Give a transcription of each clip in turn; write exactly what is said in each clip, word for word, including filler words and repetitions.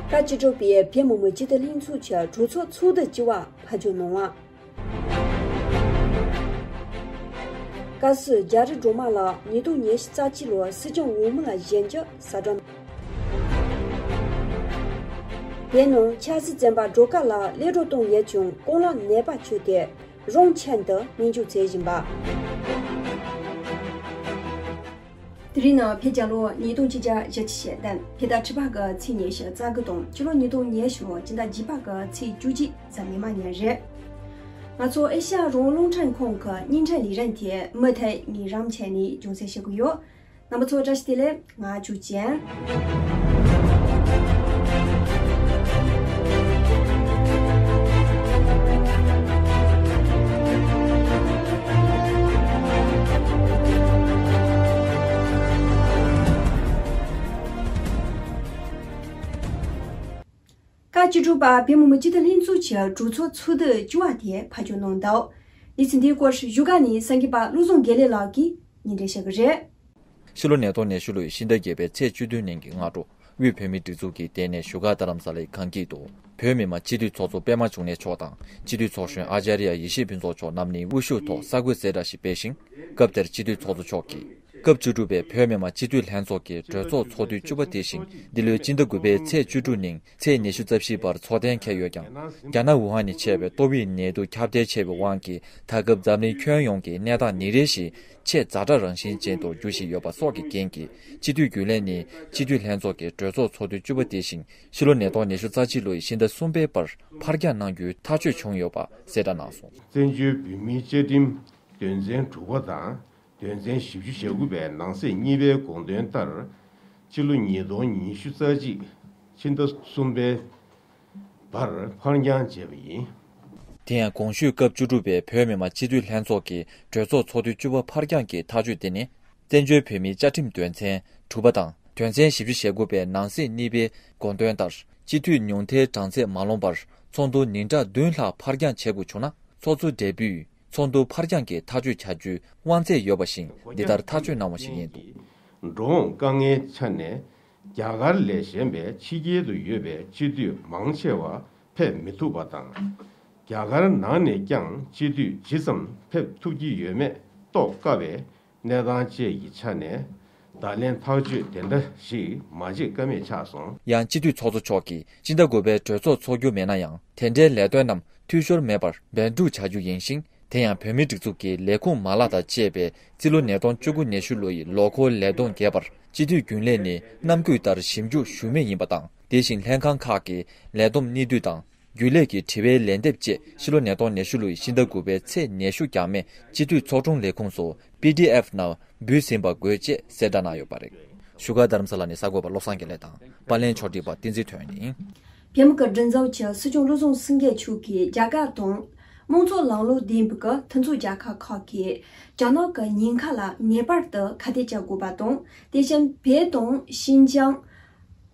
བཀའ་བཅུ་དྲུག་པའི་བོད་མི་མང་སྤྱི་འཐུས་ལྷན་ཚོགས་ཀྱི་གྲོས་ཚོགས་ཚོགས་དུས་བཅུ་བ་ཕར་འགྱངས་གནང་བ། བཀའ་ཟུར་རྒྱ་རི་སྒྲོལ་མ་ལགས་ཉིས་སྟོང་ཉི་ཤུ་རྩ་གཅིག་ལོར་སྲིད་སྐྱོང་འོས་མི་ལ་བཞེངས་རྒྱུ་གསལ་བསྒྲགས། བོད་ནང་ཆབ་སྲིད་བཙོན་པ་སྒྲོལ་དཀར་ལགས་གློད་གྲོལ་བཏང་ཡོད་ཀྱང་རྐང་ལག་ནད་པ་བྱས་ཏེ་རང་ཁྱིམ་དུ་སྨན་བཅོས་བྱེད་བཞིན་པ། དེ་རིང་ནི་བོད་རྒྱལ་ལོ་ཉིས་སྟོང་ཆིག་བརྒྱ་བཞི་བཅུ་ཞེ་བདུན། བོད་ཟླ་དྲུག་པ་གི་ཚེས་ཉི་ཤུ་རྩ་དགུ་དང་། སྤྱི་ལོ་ཉིས་སྟོང་ཉི་ཤུ་སྤྱི་ཟླ་བརྒྱད་པ་གི་ཚེས་བཅུ་གཅིག་གཟའ་མིག་དམར་ཉིན་རེད། ང་ཚོ་ཨེ་ཤ་ཡ་རང་དབང་རླུང་འཕྲིན་ཁང་གི་བརྙན་འཕྲིན་ལས་རིམ་དེ་མུ་མཐུད་ངས་རང་ཆས་ནས་རྒྱང་སྲིང་ཞུ་གི་ཡོད། རྣམ་པ་ཚོ་བཀྲ་ཤིས་བདེ་ལེགས། ང་ཆོས་ཅན། བཀའ་བཅུ་དྲུག་པ་བོད་མི་མང་སྤྱི་འཐུས་ལྷན་ཚོགས་ཀྱི་གྲོས་ཚོགས་ཚོགས་དུས་བཅུ་བ་དེ་ཕར་འགྱངས་གནང་འདུག། གནས་ཚུལ་འདིའི་སྐོར་བཞུགས་སྒར་ནས་གསར་འགོད་པ་བློ་བཟང་དགེ་ལེགས་ལགས་ཀྱིས་སྙན་སྒྲོན་ཞུ་གི་རེད། ཕྱི་ལོ་ཉིས་སྟོང་ཉི་ཤུ་ལོའི་ཕྱི་ཟླ་བརྒྱད་པའི་ཚེས་བཅུ་བདུན་ཉིན་གྱི་སྔ་དྲོ། དབུས་བོད་མིའི་སྒྲིག་འཛུགས་ཀྱི་ལྟེ་གནས་བཞུགས་སྒར་རྡ་རམ་ས་ལའི་ཁང་དཀྱིལ་དུ། བོད་མི་མང་སྤྱི་འཐུས་ཚོགས་གཙོ་པད་མ་འབྱུང་གནས་མཆོག་དང་སྤྱི་འཐུས་ཚོགས་གཞོན་ཨ་ཅཱ་རི་ཡ་ཡེ་ཤེས་ཕུན་ཚོགས་མཆོག་རྣམ་གཉིས་དབུ་བཞུགས་ཐོག་གསར་འགོད་གསལ་བསྒྲགས་ཤིག་སྤེལ་ཞིང་། སྐབས་དེར་སྤྱི་འཐུས་ཚོགས་གཙོ་མཆོག་གིས། སྐབས་བཅུ་དྲུག་པའི་བོད་མི་མང་སྤྱི་འཐུས་ལྷན་ཚོགས་ཀྱི་གྲོས་ཚོགས་ཚོགས་དུས་བཅུ་པ་དེ་བཞིན་འདི་ལོའི་སྤྱི་ཟླ་དགུ་པའི་ཚེས་བཅུ་དྲུག་ཉིན་ཚེས་ཉི་ཤུ་རྩ་བཞི་བར་འཚོགས་གཏན་འཁེལ་ཡོད་ཀྱང་། རྒྱ་ནག་ཝུ་ཧན་ནས་མཆེད་པའི་ཏོག་དབྱིབས་ནད་དུག་ཁྱབ་གདལ་ཆེ་བའི་དབང་གིས་ད་སྐབས་འཛམ་གླིང་ཁྱོན་ཡོངས་ཀྱི་གནས་སྟངས་ཉིན་རེ་བཞིན་ཆེས་ཛ་དྲག་རང་བཞིན་ཅན་དུ་འགྱུར་བཞིན་ཡོད་པ་སོགས་ཀྱི་རྐྱེན་གྱིས་སྤྱི་འཐུས་རྒྱུན་ལས་ནས་སྤྱི་འཐུས་ལྷན་ཚོགས་ཀྱི་གྲོས་ཚོགས་ཚོགས་དུས་བཅུ་པ་དེ་བཞིན་ཕྱི་ལོ་ཉིས་སྟོང་ཉི་ཤུ་རྩ་གཅིག་ལོའི་ཕྱི་ཟླ་གསུམ་པའི་བར་ཕར་འགྱངས་གནང་རྒྱུའི་ཐག་གཅོད་བྱུང་ཡོད་པ་གསལ་བསྒྲགས་གནང་སོང་། བཙན་བྱོལ་བོད་མིའི་བཅའ་ཁྲིམས་དོན་ཚན་དྲུག་པ་དང་། དོན་ཚན་བཞི་བཅུ་ཞེ་དགུ་པའི་ནང་གསེས་གཉིས་པའི་དགོངས་དོན་ལྟར། ཕྱི་ལོ་ཉིས་སྟོང་ཉི་ཤུ་རྩ་གཅིག་ཕྱི་ཟླ་གསུམ་པའི་བར་ཕར་འགྱངས་བྱས་པ་ཡིན། དེ་ཡང་གོང་ཞུས་སྐབས་བཅུ་དྲུག་པའི་བོད་མི་མང་སྤྱི་འཐུས་ལྷན་ཚོགས་ཀྱི་གྲོས་ཚོགས་ཚོགས་དུས་བཅུ་པ་ཕར་འགྱངས་ཀྱི་ཐག་གཅོད་དེ་ནི། བཙན་བྱོལ་བོད་མིའི་བཅའ་ཁྲིམས་དོན་ཚན་དྲུག་པ་དང་དོན་ཚན་བཞི་བཅུ་ཞེ་དགུ་པའི་ནང་གསེས་གཉིས་པའི་དགོངས་དོན་ལྟར། སྤྱི་འཐུས་ཉུང་མཐའི་གྲངས་ཚད་མ་ལོངས་པར་ཚོགས་འདུ་ཉིན་གྲངས་བདུན་ལྷག་ཕར་འགྱངས་བྱེད་དགོས་བྱུང་ན། ཚོགས་གཙོ་སྦྲེལ་པོས། ཚོགས་འདུ་ཕར་འགྱངས་ཀྱི་ཐག་གཅོད་བྱ་རྒྱུའི་དབང་ཚད་ཡོད་པ་བཞིན་འདི་ལྟར་ཐག་གཅོད་གནང་བ་ཞིག་ཡིན་འདུག། འགྲོ་འོང་དཀའ་ངལ་ཆ་ནས་རྒྱ་གར་ལས་གཞན་པའི་ཕྱི་རྒྱལ་དུ་ཡོད་པའི་སྤྱི་འཐུས་མང་ཆེ་བ་ཕེབས་མི་ཐུབ་པ་དང་། རྒྱ་གར་ནང་ནས་ཀྱང་སྤྱི་འཐུས་ཇི་ཙམ་ཕེབས་ཐུབ་ཀྱི་ཡོད་མེད་རྟོགས་དཀའ་བའི་གནས་སྟངས་བཅས་ཀྱི་ཆ་ནས་བརྡ་ལན་ཐག་གཅོད་དེ་འདྲ་ཞིག་མ་བྱེད་ཀ་མེད་ཆགས་སོང་། ཡང་སྤྱི་འཐུས་ཚོགས་གཙོ་མཆོག་གིས་སྤྱི་ཟླ་དགུ་པའི་གྲོས་ཚོགས་འཚོགས་རྒྱུ་མེད་ན་ཡང་དེ་འདྲའི་ལས་དོན་རྣམས་འཐུས་ཤོར་མེད་པར་འབད་འབྲུག་བྱ་རྒྱུ་ཡིན་ཞིང་། དེ་ཡང་བོད་མིའི་སྒྲིག་འཛུགས་ཀྱི་ལས་ཁུངས་མ་ལག་དང་བཅས་པའི་རྩིས་ལོ་ཉིས་སྟོང་བཅུ་དགུ་ཉི་ཤུ་ལོ་ཡི་ལོ་འཁོར་ལས་དོན་འགལ་བར་སྤྱི་འཐུས་རྒྱུན་ལས་ནས་རྣམ་བཀོད་ལྟར་ཞིབ་འཇུག་ཞུ་མུས་ཡིན་པ་དང་། དེ་བཞིན་ལྷན་ཁང་ཁག་གི་ལས་བསྡོམས་གནས་དུས་དང་། རྒྱུན་ལས་ཀྱི་དྲི་བའི་ལན་འདེབས་བཅས་ཕྱི་ལོ་ཉིས་སྟོང་ཉི་ཤུ་ལོའི་ཕྱི་ཟླ་དགུ་པའི་ཚེས་ཉི་ཤུ་རྐྱང་མའི་སྤྱི་འཐུས་ཚོགས་དྲུང་ལས་ཁུངས་སུ་པི་ཌི་ཨེཕ་ནང་འབུལ་ཟིན་པ་དགོས་ཅེས་གསལ་བསྒྲགས་གནང་ཡོད་པ་རེད། བཞུགས་སྒར་རྡ་རམ་ས་ལ་ནས་གསར་འགོད་པ་བློ་བཟང་དགེ་ལེགས་དང་པར་ལེན་ཕྱོགས་སྒྲིག་པ་བསྟན་འཛིན་ཐོན་ཡིན། བོད་མི་གི་མགྲིན་ཚབ་ཀྱི་སྲིད་སྐྱོང་བློ་བཟང་སེང་གེ་མཆོག་གིས་རྒྱ་གར་དང་དམངས་གཙོ་ལམ་ལུགས་ལྡན་པའི་གི་མཐུན་ཚོགས་རྒྱལ་ཁབ་ཁག་གིས་རྒྱ་ནག་གི་ཉེན་ཁ་ལ་ངེས་པར་དུ་ཁ་གཏད་གཅོག་དགོས་པ་དང་། དེ་བཞིན་བོད་དང་ཤིན་ཅང་།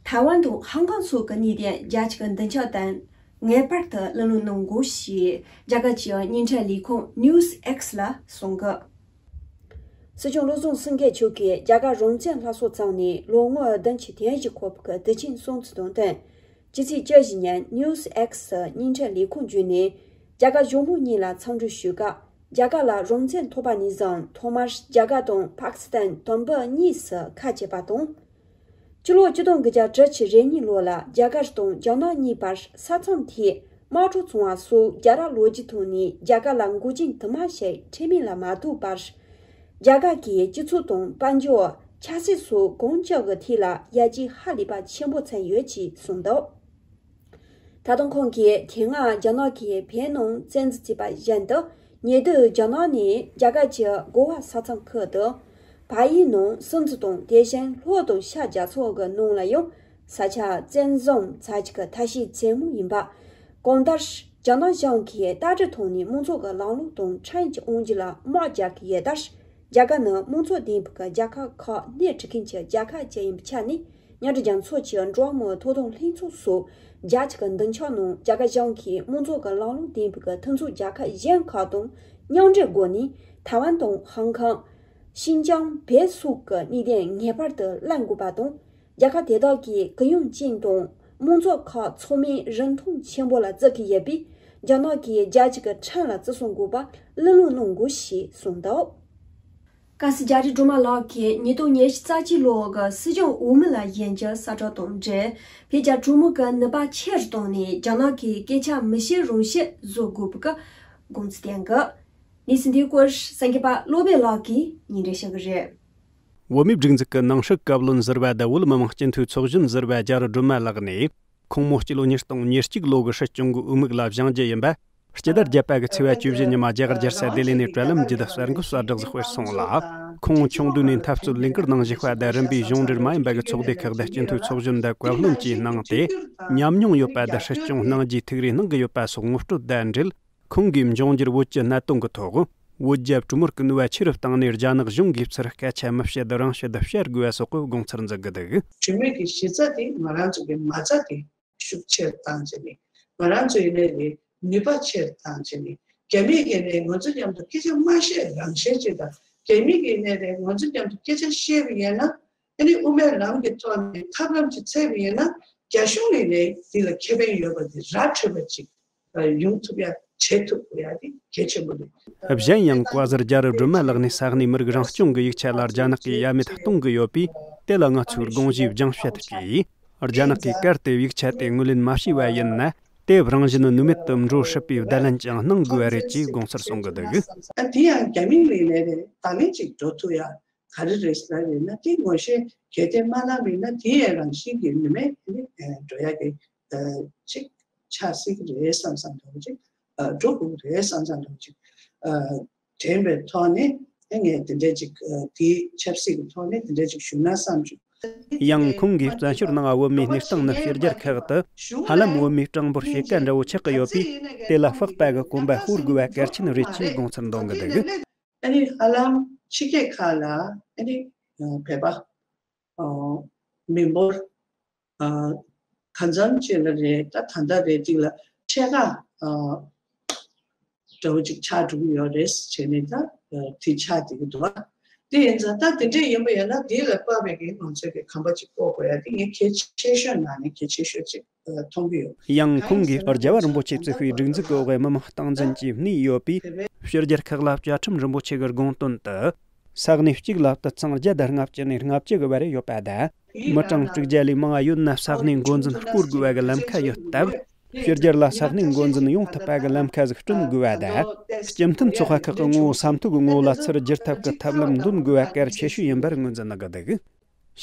ཐའེ་ཝན་དང་ཧང་ཀང་སོགས་ཀྱི་གནས་དེ་རྒྱ་ཆེ་གི་མདུན་ཆ་དང་ངེས་པར་དུ་གླེང་སློང་གནང་དགོས་ཞེས་རྒྱ་གར་གྱི་བརྙན་འཕྲིན་ལས་ཁུངས་News X ལ་གསུངས་གི། སྲིད་སྐྱོང་བློ་བཟང་སེང་གེ་མཆོག་གིས་རྒྱ་གར་རང་བཙན་ལྷ་ས་བཙོང་ནས་ལོ་ངོ་བདུན་ཅུ་དོན་བཞི་འཁོར་བའི་དུས་ཆེན་སྲུང་བརྩི་དང་བསྟུན། ཕྱི་ཚེས་བཅུ་བཞི་ཉིན་News X ཟེར་བརྙན་འཕྲིན་ལས་ཁུངས་བརྒྱུད་ནས་རྒྱ་གར་གཞུང་མང་གཉིས་ལ་འཚམས་འདྲི་ཞུས་སྐབས། རྒྱ་གར་ལ་རང་བཙན་ཐོབ་པ་ནས་བཟུང་ཐོག་མར་རྒྱ་གར་དང་པཱ་ཀི་སི་ཐན་དང་པོ་གཉིས་སུ་ཁ་ཕྱེས་པ་དང་། སྤྱི་ལོ་ཆིག་སྟོང་དགུ་བརྒྱ་དྲུག་ཅུ་རེ་གཉིས་ལོ་ལ་རྒྱ་གར་དང་རྒྱ་ནག་གཉིས་བར་ས་མཚམས་ཐད་དམག་འཁྲུག་བྱུང་བ་སོགས་རྒྱ་ར་ལོ་རྒྱུས་ཐོག་ནས་རྒྱ་གར་ལ་འགོག་རྐྱེན་དུ་མ་ཞིག་འཕྲད་མིན་ལ་མ་ལྟོས་པར། རྒྱ་གར་གྱི་སྤྱི་ཚོགས་དང་དཔལ་འབྱོར། ཆབ་སྲིད་སོགས་གང་ཅིའི་ཐད་ལ་ཡར་རྒྱས་ཧ་ལས་པ་ཆེན་པོ་ཕྱིན་ཡོད་ཅེས་གསུངས་འདུག། ད་དུང་ཁོང་གིས་དེ་སྔ་རྒྱ་ནག་གིས་བོད་ནང་བཙན་འཛུལ་བྱས་པ་བཞིན་དུ། ཉེ་དུས་རྒྱ་ནག་ནས་རྒྱ་གར་གྱི་གོ་བ་ས་མཚམས་ཁུལ་དུ། བལ་ཡུལ་ནང་སུམ་ཅུ་དང་དེ་བཞིན་ལྷོ་དང་ཤར་རྒྱ་མཚོ་གི་ནང་ལ་ཡང་ས་ཆ་བཙན་བཟུང་བྱ་རྒྱུ་གི་ཐབས་ཤེས་ཆེན་མོ་ཡིན་པ། གང་ལྟར། རྒྱ་ནག་གཞུང་གིས་ལྟ་གྲུབ་ཐོག་ནས་དམངས་གཙོ་གི་ལམ་ལུགས་དང་ཁྲིམས་ཀྱི་དབང་སྒྱུར་ལ་དམག་རྒྱག་གི་ཡོད་ལྟར། རྒྱ་གར་ནི་དམངས་གཙོ་ལྡན་པའི་རྒྱལ་ཁབ་ཁག་སྣེ་ཁྲིད་མཁན་གྱི་རྒྱལ་ཁབ་ཅིག་ཡིན་པའི་ཆ་ནས། མཉམ་འབྲེལ་རྒྱལ་ཚོགས་ཀྱི་འགྲོ་བ་མིའི་ཐོབ་ཐང་ལྷན་ཚོགས་སོགས་རྒྱ་ཆེ་གི་མདུན་ཕྱོགས་ནང་རྒྱ་གར་གཞུང་གིས་དམངས་གཙོ་གི་ལམ་ལུགས་ལྡན་པའི་མཐུན་ཚོགས་རྒྱལ་ཁབ་གཞན་ཁག་དང་མཉམ་འབྲེལ་སྒོ་ནས་ཐའེ་ཝན་དང་ཧང་ཀང་། ཤིན་ཅང་བོད་སོགས་ཀྱི་གནས་དེ་ངེས་པར་དུ་གླེང་དགོས་པ་དང་། རྒྱལ་ཁབ་དེ་དག་གིས་གུ་ཡངས་ཅན་དང་ མང་ཚོགས་ཁག་ཚང་མས་རིན་ཐང་ཆེན་པོ་ལ་བརྩི་གི་ཡོད་པས། རྒྱ་ནག་གིས་རྒྱལ་སྤྱི་གི་ཁྲིམས་ལ་བརྩི་སྲུང་དགོས་པ་གླེང་སློང་གནང་དགོས་ཞེས་གསུངས་འདུག། བཀའ་སྲིད་རྒྱ་རི་སྒྲོལ་མ་ལགས་ཀྱིས་ཉིས་སྟོང་ཉི་ཤུ་རྩ་གཅིག་ལོ་གི་སྲིད་སྐྱོང་འོས་མི་ལ་གཞན་གྱི་གསལ་བསྒྲགས་དང་འབྲེལ། བོད་རྒྱ་གྲོས་མོལ་གྱི་ནུས་པ་ཆེ་རུ་བཏང་ནས་རྒྱ་ནག་གིས་སྐད་ཆ་མི་བཤད་རང་བཤད་བཟོ་དགོས་པའི་དགོངས་ཚུལ་བསྟན་གི། གནས་ཚུལ་འདིའི་སྐོར་གསར་འགོད་པ་བློ་བྷེ་ལགས་ཀྱིས་སྙན་སྒྲོན་ཞུ་གི་རེད། བོད་མིའི་སྒྲིག་འཛུགས་ཀྱི་ནང་སྲིད་བཀའ་བློན་ཟུར་པ་དང་བོད་མི་མང་སྤྱི་འཐུས་ཚོགས་གཞོན་ཟུར་པ་རྒྱ་རི་སྒྲོལ་མ་ལགས་ནས། ཁོང་མོ་སྤྱི་ལོ་ཉིས་སྟོང་ཉེར་གཅིག་ལོ་གི་སྲིད་སྐྱོང་གི་འོས་མི་ལ་བཞེངས་རྒྱུ་ཡིན་པ། སྤྱི་ཟླ་བརྒྱད་པ་གི་ཚེས་པ་བཅུ་བཞི་ཉིན་མ་རྒྱ་གར་རྒྱལ་ས་ལྡི་ལི་ནས་དྲ་ལམ་བརྒྱུད་གསར་འགོད་གསལ་བསྒྲགས་ཤིག་སྤེལ་སོང་ལ། ཁོང་ཆུང་དུས་ནས་འཐབ་རྩོད་ལས་འགུལ་ནང་ཞུགས་པ་དང་། རིམ་པས་གཞུང་འབྲེལ་མ་ཡིན་པ་གི་ཚོགས་སྡེ་ཁག་དང་སྤྱི་འཐུས་ཚོགས་གཞོན་དང་བཀའ་བློན་བཅས་གནང་སྟེ། ཉམས་མྱོང་ཡོད་པ་དང་སྲིད་སྐྱོང་གནང་རྒྱུའི་ཐུགས་རེ་གནང་གི་ཡོད་པ་སོགས་ངོ་སྤྲོད་དང་འབྲེལ། ཁོང་གིས་འབྱུང་འགྱུར་བོད་ཀྱི་གནད་དོན་གྱི་ཐོག་བོད་རྒྱ་གྲོས་མོལ་གྱི་ནུས་པ་ཆེ་རུ་བཏང་ནས། རྒྱ་ནག་གཞུང་གིས་ཚུར་སྐད་ཆ་མི་བཤད། རང་བཤད་བཤད་དགོས་པ་སོགས་ཀྱི་དགོངས་ཚུལ་འཛིན་གྱི་འདུག། གྲོས་མོལ་གྱི་གཞི་རྩ་དེ་ང་རང་ཚོ་གི་མ་རྩ་དེ་ཤུགས་ཆེར་བཏང་བྱས་ནས། ང་རང་ཚོ་ཡིན་ནའི་རེད། ནུས་པ་ཆེར་བཏང་བྱས་ནས། རྒྱ་མི་གིས་ནས་ང་ཚོ་མཉམ་དུ་སྐད་ཆ་མ་བཤད། རང་བཤད་ཅིག་དང་། རྒྱ་མི་གིས་ནས་རེད། ང་ཚོ་མཉམ་དུ་སྐད་ཆ་བཤད་པ་ཡིན་ན། ཨ་ནི་དབུ་མའི་ལམ་གྱི་ཐོག་ནས་ཐབས་ལམ་ཅིག་འཚོལ་བ་ཡིན་ན། རྒྱ་གཞུང་ཡིན་ནའི་འདི་ལ་ཁེ་ཕན་ཡོད་པ་དེ་ར་འཕྲོད་པ་ཅིག་ཡོང་ཐུབ་ཡ། བྱེད་ཐུབ་དགོས་ཡ་དེ་གལ་ཆེན་པོ་རེད། གཞན་ཡང་བཀའ་ཟུར་རྒྱ་རི་སྒྲོལ་མ་ལགས་ནས་ས་གནས་མི་རིགས་རང་སྐྱོང་གི་ཡིག་ཆ་ལ་རྒྱ་ནག་གིས་ཡ་མེད་གཏོང་གི་ཡོད་པས། དེ་ལ་ང་ཚོས་དགོངས་གཞི་རྒྱང་བཤད་བྱས། རྒྱ་ནག་གིས་གལ་ཏེ་ཡིག་ཆ་དེ་ངོས་ལེན་མ་བྱས་པ་ཡིན་ན། དེ་རང་བཞིན་ནུས་མེད་དུ་འགྲོ་སྲིད་པའི་བརྡ་ལན་ཀྱང་གནང་དགོས་པ་རེད་ཅེས་དགོངས་ཚུལ་གསུང་གི་འདུག། ཨ་དེ་ཡང་རྒྱ་མི་ལས་ནས་རེད། ད་ལན་ཅིག་འགྲོ་ཐུབ་ཡ་ག་རེ་རེད་ཟེར་ན། དེ་ངོ་ཤེས་གལ་ཏེ་མ་གནང་བ་ཡིན་ན། དེ་ཡང་རང་བཞིན་གྱིས་ནུས་མེད་དེ་འགྲོ་ཡ་གི་ཅིག་ཆགས་སྲིད་ཀྱི་རེད་བསམ་བསམ་འདྲ་བོ་ཅིག་འགྲོ་དགོས་ཀྱི་རེད་བསམ་བསམ་འདྲ་བོ་ཅིག་དྲན་པའི་ཐོག་ནས། ངས་དེ་འདྲ་ཅིག་དེའི་ཆབ་སྲིད་ཀྱི་ཐོག་ནས་དེ་འདྲ་ཅིག་ཞུ་ན་བསམ་བྱུང་། ཡང་ཁོང་གིས་བཙན་བྱོལ་ནང་བོད་མིའི་གནས་སྟངས་ནི་ཕྱི་རྒྱལ་ཁག་ཏུ་ཧ་ལམ་བོད་མིའི་གྲངས་འབོར་ཕྱེད་ཀ་འདྲ་བོ་ཆགས་ཀྱི་ཡོད་པས། དེ་ལ་དཔག་པ་གི་གོམ་པ་སྤོ་དགོས་པ་གལ་ཆེན་རེད་ཅེས་དགོངས་ཚུལ་འདོན་གྱི་འདུག། ཨ་ནི་ཧ་ལམ་ཕྱི་རྒྱལ་ཁག་ལ་ཨ་ནི་བོད་པ་མི་འབོར་གང་འཚམ་ཅིག་ལ་རེད། ད་ད་ལྟ་རེད་ཅིག་ལ་ཕྱེད་ཀ་འདྲ་བོ་ཅིག་ཆགས་འགྲོ་གི་ཡོད་རེད་བྱས་ནས། ད་དེ་ཆགས་བསྡད་ཀྱི་འདུག་བ། དེ་ཡིན་ཙང་ད་དེ་འདྲས་ཡིན་པ་ཡིན་ན། དེ་ལ་དཔག་པའི་གི་ང་ཚོས་གི་གོམ་པ་ཅིག་སྤོ་དགོས་ཡ་དེ་ངས་གལ་ཆེ་ཤོས་ནང་ནས་གལ་ཆེ་ཤོས་ཅིག་མཐོང་གི་ཡོད། ཡང་ཁོང་གིས་རྒྱལ་བ་རིན་པོ་ཆེ་གཙོས་པའི་སྒྲིག་འཛུགས་ཀྱི་འོག་མི་མང་སྟངས་འཛིན་གྱིས་གནས་ཡོད་པས། ཕྱི་རྒྱལ་ཁག་ལ་བཅའ་ཁྲིམས་རིན་པོ་ཆེ་གི་དགོངས་དོན་དུ། ས་གནས་གཅིག་ལ་དུད་ཚང་བརྒྱ་དང་ལྔ་བཅུ་ནས་ལྔ་བཅུ་གི་བར་ཡོད་པ་དང་། མི་གྲངས་དྲུག་བརྒྱ་ལས་མང་བ་ཡོད་ན་ས་གནས་འགོ་འཛིན་བསྐོ་དགོས་པ་གི་ལམ་ཁ་ཡོད་སྟབས། ཕྱི་རྒྱལ་ལ་ས་གནས་འགོ་འཛིན་ཡོང་ཐུབ་པ་གི་ལམ་ཁ་ཟིག་བསྐྲུན་དགོས་པ་དང་། སྤྱི་མཐུན་ཚོགས་པ་ཁག་གི་ངོ་བོ་ས་མཐོ་གི་ངོ་བོ་ལ་ཚུར་བསྒྱུར་ཐབས་ཀྱི་ཐབས་ལམ་འདོན་དགོས་པ་གལ་ཆེ་ཤོས་ཡིན་པར་ངོས་འཛིན་གནང་གི་འདུག།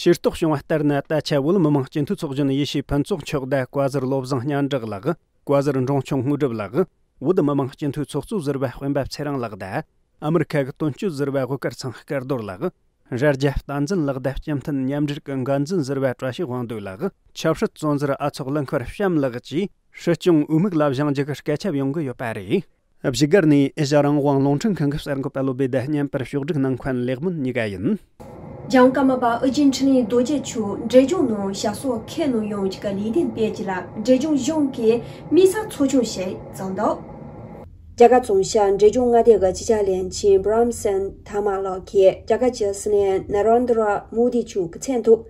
ཤེས་རྟོགས་བྱུང་བ་ལྟར་ན། ད་ཆ་བོད་མི་མང་སྤྱི་འཐུས་ཚོགས་གཞོན་ཡེ་ཤེས་ཕུན་ཚོགས་མཆོག་དང་བཀའ་ཟུར་བློ་བཟང་སྙན་གྲགས་ལགས། བཀའ་ཟུར་འབྲོང་ཆུང་དངོས་གྲུབ་ལགས། བོད་མི་མང་སྤྱི་འཐུས་ཚོགས་གཙོ་ཟུར་པ་སྤེན་པ་ཚེ་རིང་ལགས་དང་། ཨ་མི་རི་ཁ་གི་དོན་གཅོད་ཟུར་པ་དབུ་དཀར་ཚང་སྐལ་རྡོར་ལགས། རྭ་རྒྱ་བསྟན་འཛིན་ལགས་དང་། སྤྱི་མཐུན་མཉམ་འབྲེལ་གྱི་འགན་འཛིན་ཟུར་པ་བཀྲ་ཤིས་དབང་འདུས་ལགས། ཆབ་སྲིད་བཙོན་ཟུར་ཨ་ཚོགས་ཀླུ་འཁོར་བྱམས་ལགས་བཅས་སྲིད་སྐྱོང་འོས་མི་ལ་བཞེངས་རྒྱུ་གི་སྐད་ཆ་ཡོང་གི་ཡོད་པ་རེད། བཞུགས་སྒར་ནས་ཨེ་ཤ་རང་དབང་རླུང་འཕྲིན་ཁང་གི་གསར་འགོད་པ་བློ་བྷེ་དང་བརྙན་པར་ཕྱོགས་སྒྲིག་གནང་མཁན་ལེགས་སྨོན་གཉིས་ཀ་ཡིན། རྒྱལ་དབང་ཀརྨ་པ་ཨོ་རྒྱན་འཕྲིན་ལས་རྡོ་རྗེ་མཆོག་འབྲས་ལྗོངས་ནང་ཞབས་སོར་ཁས་ལེན་ཡོང་རྒྱུ་གི་ལས་དོན་སྤེལ་རྒྱུ་ལ་འབྲས་ལྗོངས་གཞུང་གིས་དམིགས་བསལ་ཚོགས་ཆུང་ཞིག་བཙུགས་འདུག། རྒྱ་གར་བཙོན་ཞ་འབྲས་ལྗོངས་མངའ་སྡེ་གི་སྤྱི་ཁྱབ་བློན་ཆེན་བྷི་རམ་སན་ཐ་མ་ལགས་ཀྱིས་རྒྱ་གར་གྱི་སྲིད་བློན་ན་རེན་དྲ་མོ་དི་མཆོག་གི་མཚན་ཐོག།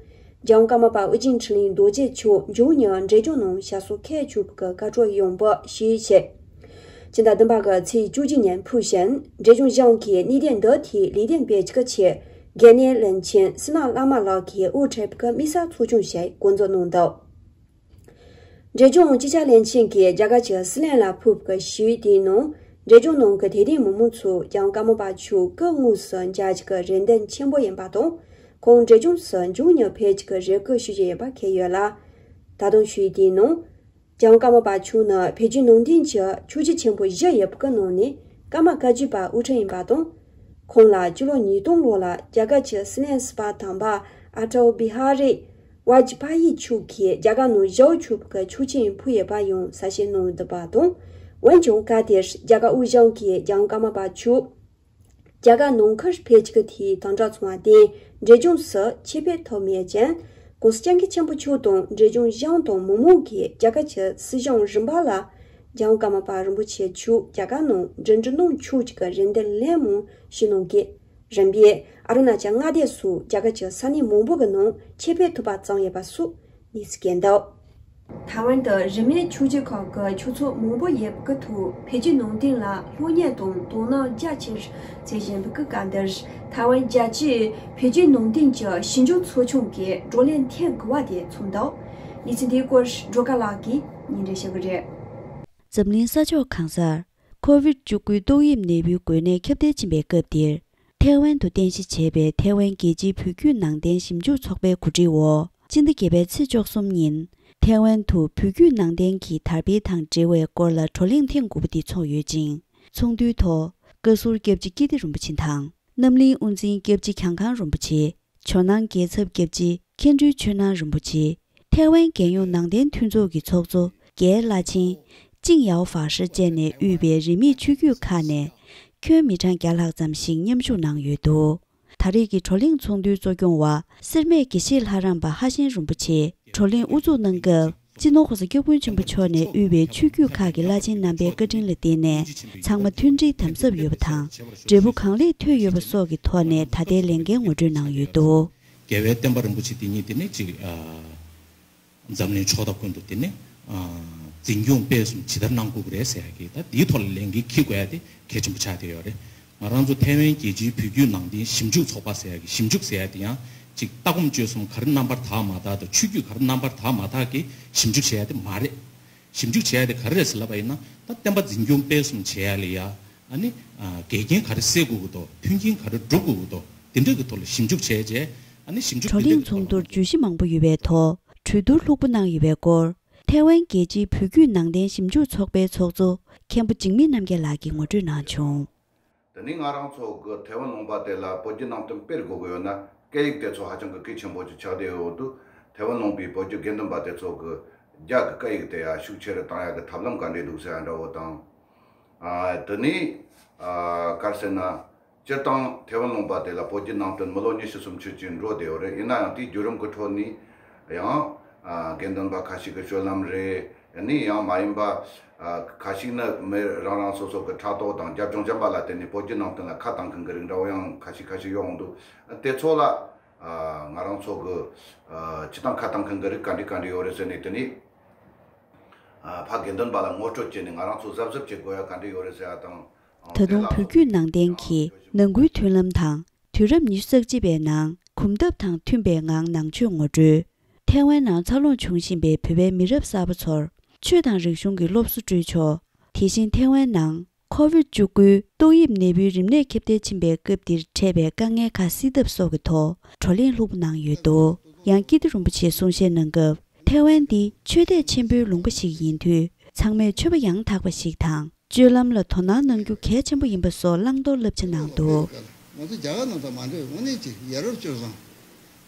རྒྱལ་དབང་ཀརྨ་པ་ཨོ་རྒྱན་འཕྲིན་ལས་རྡོ་རྗེ་མཆོག་མགྱོགས་མྱུར་འབྲས་ལྗོངས་ནང་ཞབས་སོར་ཁས་འཆུག་པའི་བཀའ་འཁྲོལ་ཡོང་བ་ཞུས་བྱས། སྤྱི་ཟླ་བདུན་པ་གི་ཚེས་བཅུ་གཅིག་ཉིན་ཕུལ་བཞིན། འབྲས་ལྗོངས་གཞུང་གིས་གནད་དོན་འདི་ཐད་ལས་དོན་སྤེལ་རྒྱུ་གི་ཆེད་རྒན་གནས་བློན་ཆེན་བསོད་ནམས་བླ་མ་ལགས་ཀྱིས་དབུ་ཁྲིད་པའི་དམིགས་བསལ་ཚོགས་ཆུང་ཞིག་འགོ་འཛུགས་གནང་འདུག། འབྲས་ལྗོངས་སྤྱི་ཁྱབ་བློན་ཆེན་གྱིས་རྒྱ་གར་གྱི་སྲིད་བློན་ལ་ཕུལ་བའི་ཞུ་ཡིག་དེའི་ནང་། འབྲས་ལྗོངས་ནང་གི་དད་ལྡན་མི་མང་ཚོས་རྒྱལ་དབང་ཀརྨ་པ་མཆོག་སྐུ་དངོས་སུ་མཇལ་རྒྱུ་གི་རེ་འདུན་ཆེན་པོ་ཡིན་པ་དང་། ཁོང་འབྲས་ལྗོངས་སུ་མགྱོགས་མྱུར་ཕེབས་རྒྱུ་གི་རེ་སྐུལ་ཞུ་རྒྱུ་ཡིན་པ་འཁོད་ཡོད་ལ། ད་དུང་ཞུ་ཡིག་དེའི་ནང་། རྒྱལ་དབང་ཀརྨ་པ་མཆོག་ནི་བོད་བརྒྱུད་ནང་བསྟན་གྱི་ཆོས་བརྒྱུད་ཆེན་པོ་བཞི་ཡོད་པའི་ནང་ནས་ཀརྨ་བཀའ་བརྒྱུད་པ་དབུ་ཁྲིད་ཡིན་པ་དང་། ཁོང་ལ་སྤྱི་ལོ་ཉིས་སྟོང་ལོ་ལ་རྒྱ་གར་གྱི་སྲིད་བློན་ཟུར་པ་དམ་པ་ཨ་ཊལ་བི་ཧ་རི་ཝཱཇ་པ་ཡི་མཆོག་གིས་རྒྱ་གར་ནང་ཞབས་ཞུ་བྱེད་པའི་ཆོག་མཆན་ཕུལ་ཡོད་པ་ཡང་གསལ་བཤད་གནང་འདུག་པ་དང་། འོན་ཀྱང་སྐབས་དེར་རྒྱ་གར་དབུས་གཞུང་གིས་རྒྱལ་དབང་ཀརྨ་པ་མཆོག་རྒྱ་གར་ནང་ཁུལ་ཕེབས་རྒྱུ་དེའི་དམ་བསྒྲགས་སོང་བར་བརྟེན། འབྲས་ལྗོངས་སུ་ཆེད་ཕེབས་ཐུབ་མེད་ཅིང་། ྋགོང་ས་ྋསྐྱབས་མགོན་ཆེན་པོ་མཆོག་དང་འབྲས་ལྗོངས་གཞུང་དང་མི་མང་གིས་རྒྱ་གར་གྱི་སྲིད་གཞུང་རིམ་པ་ལ་རྒྱལ་དབང་ཀརྨ་པ་རིན་པོ་ཆེ་མཆོག་རྒྱ་གར་ནང་འགྲུལ་འགྲུལ་གནང་ཆོག་རྒྱུ་གི་རེ་འདུན་ལན་མང་ཞུས་གནང་གིས། རིམ་པས་ཨ་རུ་ན་ཅལ་མངའ་སྡེ་སོགས་རྒྱ་གར་གྱི་ས་གནས་མང་པོ་གི་ནང་ཆེད་ཕེབས་ཐུབ་པ་བྱུང་ཡོད་པ་སོགས་གནས་ཚུལ་བཀོད་འདུག། ཐའེ་ཝན་དུ་རིན་མེད་ཆུ་རྒྱུད་ཁག་གི་ཆུ་ཚད་མང་པོ་ཡོད་པའི་ཁུལ་དུ་འཕེལ་རྒྱས་ནང་དོན་ལ་ལྷོད་གཉེར་དང་དོ་སྣང་རྒྱ་ཆེར་བྱེད་བཞིན་པའི་སྐབས་འདིར། ཐའེ་ཝན་རྒྱལ་སྤྱིའི་འཕེལ་རྒྱས་ནང་དོན་གྱི་ཞིབ་འཇུག་ཚོགས་ཆུང་གི་བགྲོ་གླེང་ཐེངས་དགུ་པ་དེ་ཚོགས་འདུག་གནས་ཚུལ་འདིའི་སྐོར་སྒྲོལ་དཀར་ལགས་ཀྱིས་སྙན་སྒྲོན་ཞུ་གི་རེད། འཛམ་གླིང་ས་ཕྱོགས་གང་སར་ཁོ་ཝིད་བཅུ་དགུ་ཏོག་དབྱིབས་ནད་འབུའི་འགོས་ནད་ཁྱབ་གདལ་ཕྱིན་པའི་སྐབས་འདིར། ཐའེ་ཝན་དུ་རྟེན་གཞི་བྱས་པའི་ཐའེ་ཝན་རྒྱལ་སྤྱིའི་བོད་བརྒྱུད་ནང་བསྟན་ཞིབ་འཇུག་ཚོགས་པའི་གོ་སྒྲིག་འོག་སྤྱི་ཟླ་བརྒྱད་པའི་ཚེས་བཅུ་གསུམ་ཉིན། ཐའེ་ཝན་དུ་བོད་བརྒྱུད་ནང་བསྟན་གྱི་དར་འཕེལ་དང་འབྲེལ་བའི་སྐོར་ལ་བགྲོ་གླེང་ཐེངས་དགུ་པ་འདི་ཚོགས་ཡོད་ཅིང་། ཚོགས་འདུའི་ཐོག་བཀའ་ཟུར་སྐྱབས་རྗེ་ཀིརྟི་རིན་པོ་ཆེ་དང་། རྣམ་གླིང་དབུ་འཛིན་སྐྱབས་རྗེ་གྱང་ཁང་རིན་པོ་ཆེ། ཇོ་ནང་རྒྱལ་ཚབ་སྐྱབས་རྗེ་མཁན་སྤྲུལ་ཆོས་ནང་རིན་པོ་ཆེ། ཐའེ་ཝན་རྒྱལ་ཡོངས་ནང་བསྟན་མཐུན་ཚོགས་ཀྱི་ཚོགས་གཙོ་རྒན་བླ་ཆེན་ཅིང་ཡའོ་ཧྥ་ཧྲི་བཅས་ནས་དབུས་པའི་རིས་མེད་ཆོས་བརྒྱུད་ཁག་ནས་ཁྱོན་མི་གྲངས་བརྒྱ་ལྷག་ཙམ་ཞིག་མཉམ་ཞུགས་གནང་ཡོད་འདུག་ད་རེས་ཀྱི་བགྲོ་གླེང་ཚོགས་འདུའི་གཙོ་སྐྱོང་བ་སེར་སྨད་དགེ་བཤེས་ལྷ་རམས་པ་ཧྭ་ཤན་རིན་པོ་ཆེ་བགྲོ་གླེང་དབུ་འཛུགས་གནང་སྐབས། སྤྱི་ནོར་༸གོང་ས་༸སྐྱབས་མགོན་ཆེན་པོ་མཆོག་ནས་དབུས་པའི་ཆོས་བརྒྱུད་ཁག་གི་བླ་ཆེན་རྣམ་པའི་བཀའ་དྲིན་ལ་བརྟེན་ནས་ཚང་མ་མཐུན་སྒྲིལ་དམ་ཟབ་ཡོད་པ་དང་། འབྲས་བུ་གང་ལེགས་ཐོན་ཡོད་པ་སོགས་ཀྱི་ཐོག་ནས་ད་ལྟའི་ལས་འགན་ངོ་སྤྲོད་གནང་ཡོད་འདུག་རྒྱལ་བའི་བསྟན་པ་རིན་པོ་ཆེ་འདི་ཉིད་དེ་ནི་ཅིག་ཨ། འཛམ་གླིང་ཕྱོགས་མཐའ་ཀུན་ཏུ་དེ་ནི་ཨ། འཛིན་སྐྱོང་སྤེལ་གསུམ་ཇི་ལྟར་གནང་དགོས་ཀྱི་རེད་ཟེར་ཡ་གི་ད་འདིའི་ཐོག་ལ་ལས་འགན་འཁྱེར་དགོས་ཡ་དེ་གལ་ཆེན་པོ་ཆགས་བསྡད་ཡོད་རེད། ང་རང་ཚོ་ཐའེ་ཝན་རྒྱལ་སྤྱིའི་བོད་བརྒྱུད་ནང་བསྟན་ཞིབ་འཇུག་ཚོགས་པ་ཟེར་ཡ་གི་ཞིབ་འཇུག་ཟེར་ཡ་དེ་ཡང་ཅིག་ལྟ་སྒོམ་སྤྱོད་གསུམ་ག་རེ་རྣམ་པར་དག་མ་དག་དང་ཆོས་བརྒྱུད་ག་རེ་རྣམ་པར་དག་མ་དག་གི་ཞིབ་འཇུག་བྱེད་ཡ་དེ་མ་རེད། ཞིབ་འཇུག་བྱེད་ཡ་དེ་ག་རེ་རེད་ཟེར་ལབ་པ་ཡིན་ན། ད་བསྟན་པ་འཛིན་སྐྱོང་སྤེལ་གསུམ་བྱེད་ཡ་ལ་ཡ། ཨ་ནི་ཨ། འགལ་རྐྱེན་ག་རེ་སེལ་དགོས་ཀྱི་འདུག་མཐུན་རྐྱེན་ག་རེ་སྒྲུབ་དགོས་ཀྱི་འདུག་དེ་འདྲ་གི་ཐོག་ལ་ཞིབ་འཇུག་བྱས་རྗེས། ཨ་ནི་ཞིབ་འཇུག་བགྲོ་གླེང་ཚོགས་འདུར་བརྗོད་གཞི་མང་པོ་ཡོད་པའི་ཐོག་གྲོས་བསྡུར་ལྷུག་པོ་གནང་ཡོད་པའི་སྐོར། ཐའེ་ཝན་རྒྱལ་སྤྱིའི་བོད་བརྒྱུད་ནང་བསྟན་ཞིབ་འཇུག་ཚོགས་པའི་ཚོགས་གཙོ་མཁན་པོ་འཇིགས་མེད་རྣམ་རྒྱལ་ལགས་ཀྱིས་ངོ་སྤྲོད་གནང་བྱུང་། དེ་ནས་ང་རང་ཚོ་གི་ཐའེ་ཝན་ལུང་པ་དེ་ལ་བོད་བརྒྱུད་ནང་བསྟན་སྤེལ་དགོས་ཀྱི་ཡོད་ན། སྐད་ཡིག་དེ་ཚོ་ཧ་ཅང་གི་གལ་ཆེན་པོ་ཅིག་ཆགས་བསྡད་ཡོད་འདུག་ཐའེ་ཝན་ལུང་པའི་བོད་བརྒྱུད་དགེ་འདུན་པ་དེ་ཚོ་གི་རྒྱ་གི་སྐད་ཡིག་དེ་ཡ་ཤུགས་ཆེ་རུ་བཏང་ཡ་གི་ཐབས་ལམ་ག་འདྲས་འདུག་ཟེར་ཡ་འདྲ་བོ་དང་། ཨ། དེ་ནས། ཨ། ག་རེ་ཟེར་ན། སྤྱིར་བཏང་ཐའེ་ཝན་ལུང་པ་དེ་ལ་བོད་བརྒྱུད་ནང་བསྟན་མི་ལོ་ཉི་ཤུ་སུམ་ཅུ་ཅིག་འགྲོ་བསྡད་ཡོད་རེད། ཡིན་ན་ཡང་དེའི་བརྒྱུད་རིམ་གྱི་ཁྲོད་ནས་ཡང་། ཨ། དགེ་འདུན་པ་ཁ་ཤས་ཀྱི་སྤྱོད་ལམ་རེད། ནས་ཡང་མ་ཡིན་པ། ཨ། ཁ་ཤས་ནི་མི་རང་རང་སོ་སོ་གི་ཕྲག་དོག་དང་རྒྱབ་ལྗོངས་གཞན་པ་ལ་བརྟེན་ནས་བོད་བརྒྱུད་ནང་བསྟན་ལ་ཁ་བཏང་མཁན་གྱི་རིགས་འདྲ་བོ་ཡང་ཁ་ཤས་ཁ་ཤས་ཡོང་འདུག་དེ་ཚོ་ལ། ཨ། ང་རང་ཚོ་གི། ཨ། སྤྱིར་བཏང་ཁ་བཏང་མཁན་གྱི་རིགས་ག་འདྲ་ག་འདྲ་ཡོད་རེད་ཟེར་ནས་དེ་ནས། ཨ། ཕ་དགེ་འདུན་པ་ལ་ངོ་སྤྲོད་བྱས་ནས་ང་རང་ཚོ་གཟབ་གཟབ་བྱེད་དགོས་ཡ་ག་འདྲ་ཡོད་རེད་ཟེར་ཡ་དང་། ད་དུང་བོད་བརྒྱུད་ནང་བསྟན་གྱི་ནང་ཁུལ་མཐུན་ལམ་དང་། དུས་རབས་ཉི་ཤུ་རྩ་གཅིག་པའི་ནང་གོམ་སྟབས་དང་མཐུན་པའི་ངང་ནང་ཆོས་ངོ་སྤྲོད། ཐའེ་ཝན་ནང་འཚར་ལོངས་བྱུང་བཞིན་པའི་བོད་པའི་མི་རབས་གསར་པ་ཚོར་ཆོས་དང་རིག་གཞུང་གི་སློབ་གསོ་སྤྲོད་ཕྱོགས། དེ་བཞིན་ཐའེ་ཝན་ནང་ཁོ་ཝིད་བཅུ་དགུ་ཏོག་དབྱིབས་ནད་འབུའི་རིམས་ནད་ཁྱབ་གདལ་ཕྱིན་པའི་སྐབས་འདིར་འཕྲད་པའི་དཀའ་ངལ་ཁག་སེལ་ཐབས་སོགས་ཀྱི་ཐོག་བགྲོ་གླེང་ལྷུག་པོ་གནང་ཡོད་འདུག་ཡང་ཀིརྟི་རིན་པོ་ཆེས་གསུང་བཤད་གནང་སྐབས། ཐའེ་ཝན་འདི་ཆོས་དད་ཆེན་པོའི་ལུང་པ་ཞིག་ཡིན་དུས། ཚང་མས་ཆོས་པ་ཡང་དག་པ་ཞིག་དང་། སྤྱོད་ལམ་ལ་དོ་སྣང་གནང་རྒྱུ་གལ་ཆེན་པོ་ཡིན་པ་སོགས་བླང་དོར་བསླབ་བྱ་གནང་འདུག་ང་ཚོ་རྒྱ་གར་ནང་དང་མ་འདྲ་བའི་དངོས་གནས་ཀྱི་ཡ་རབས་སྤྱོད་བཟང་།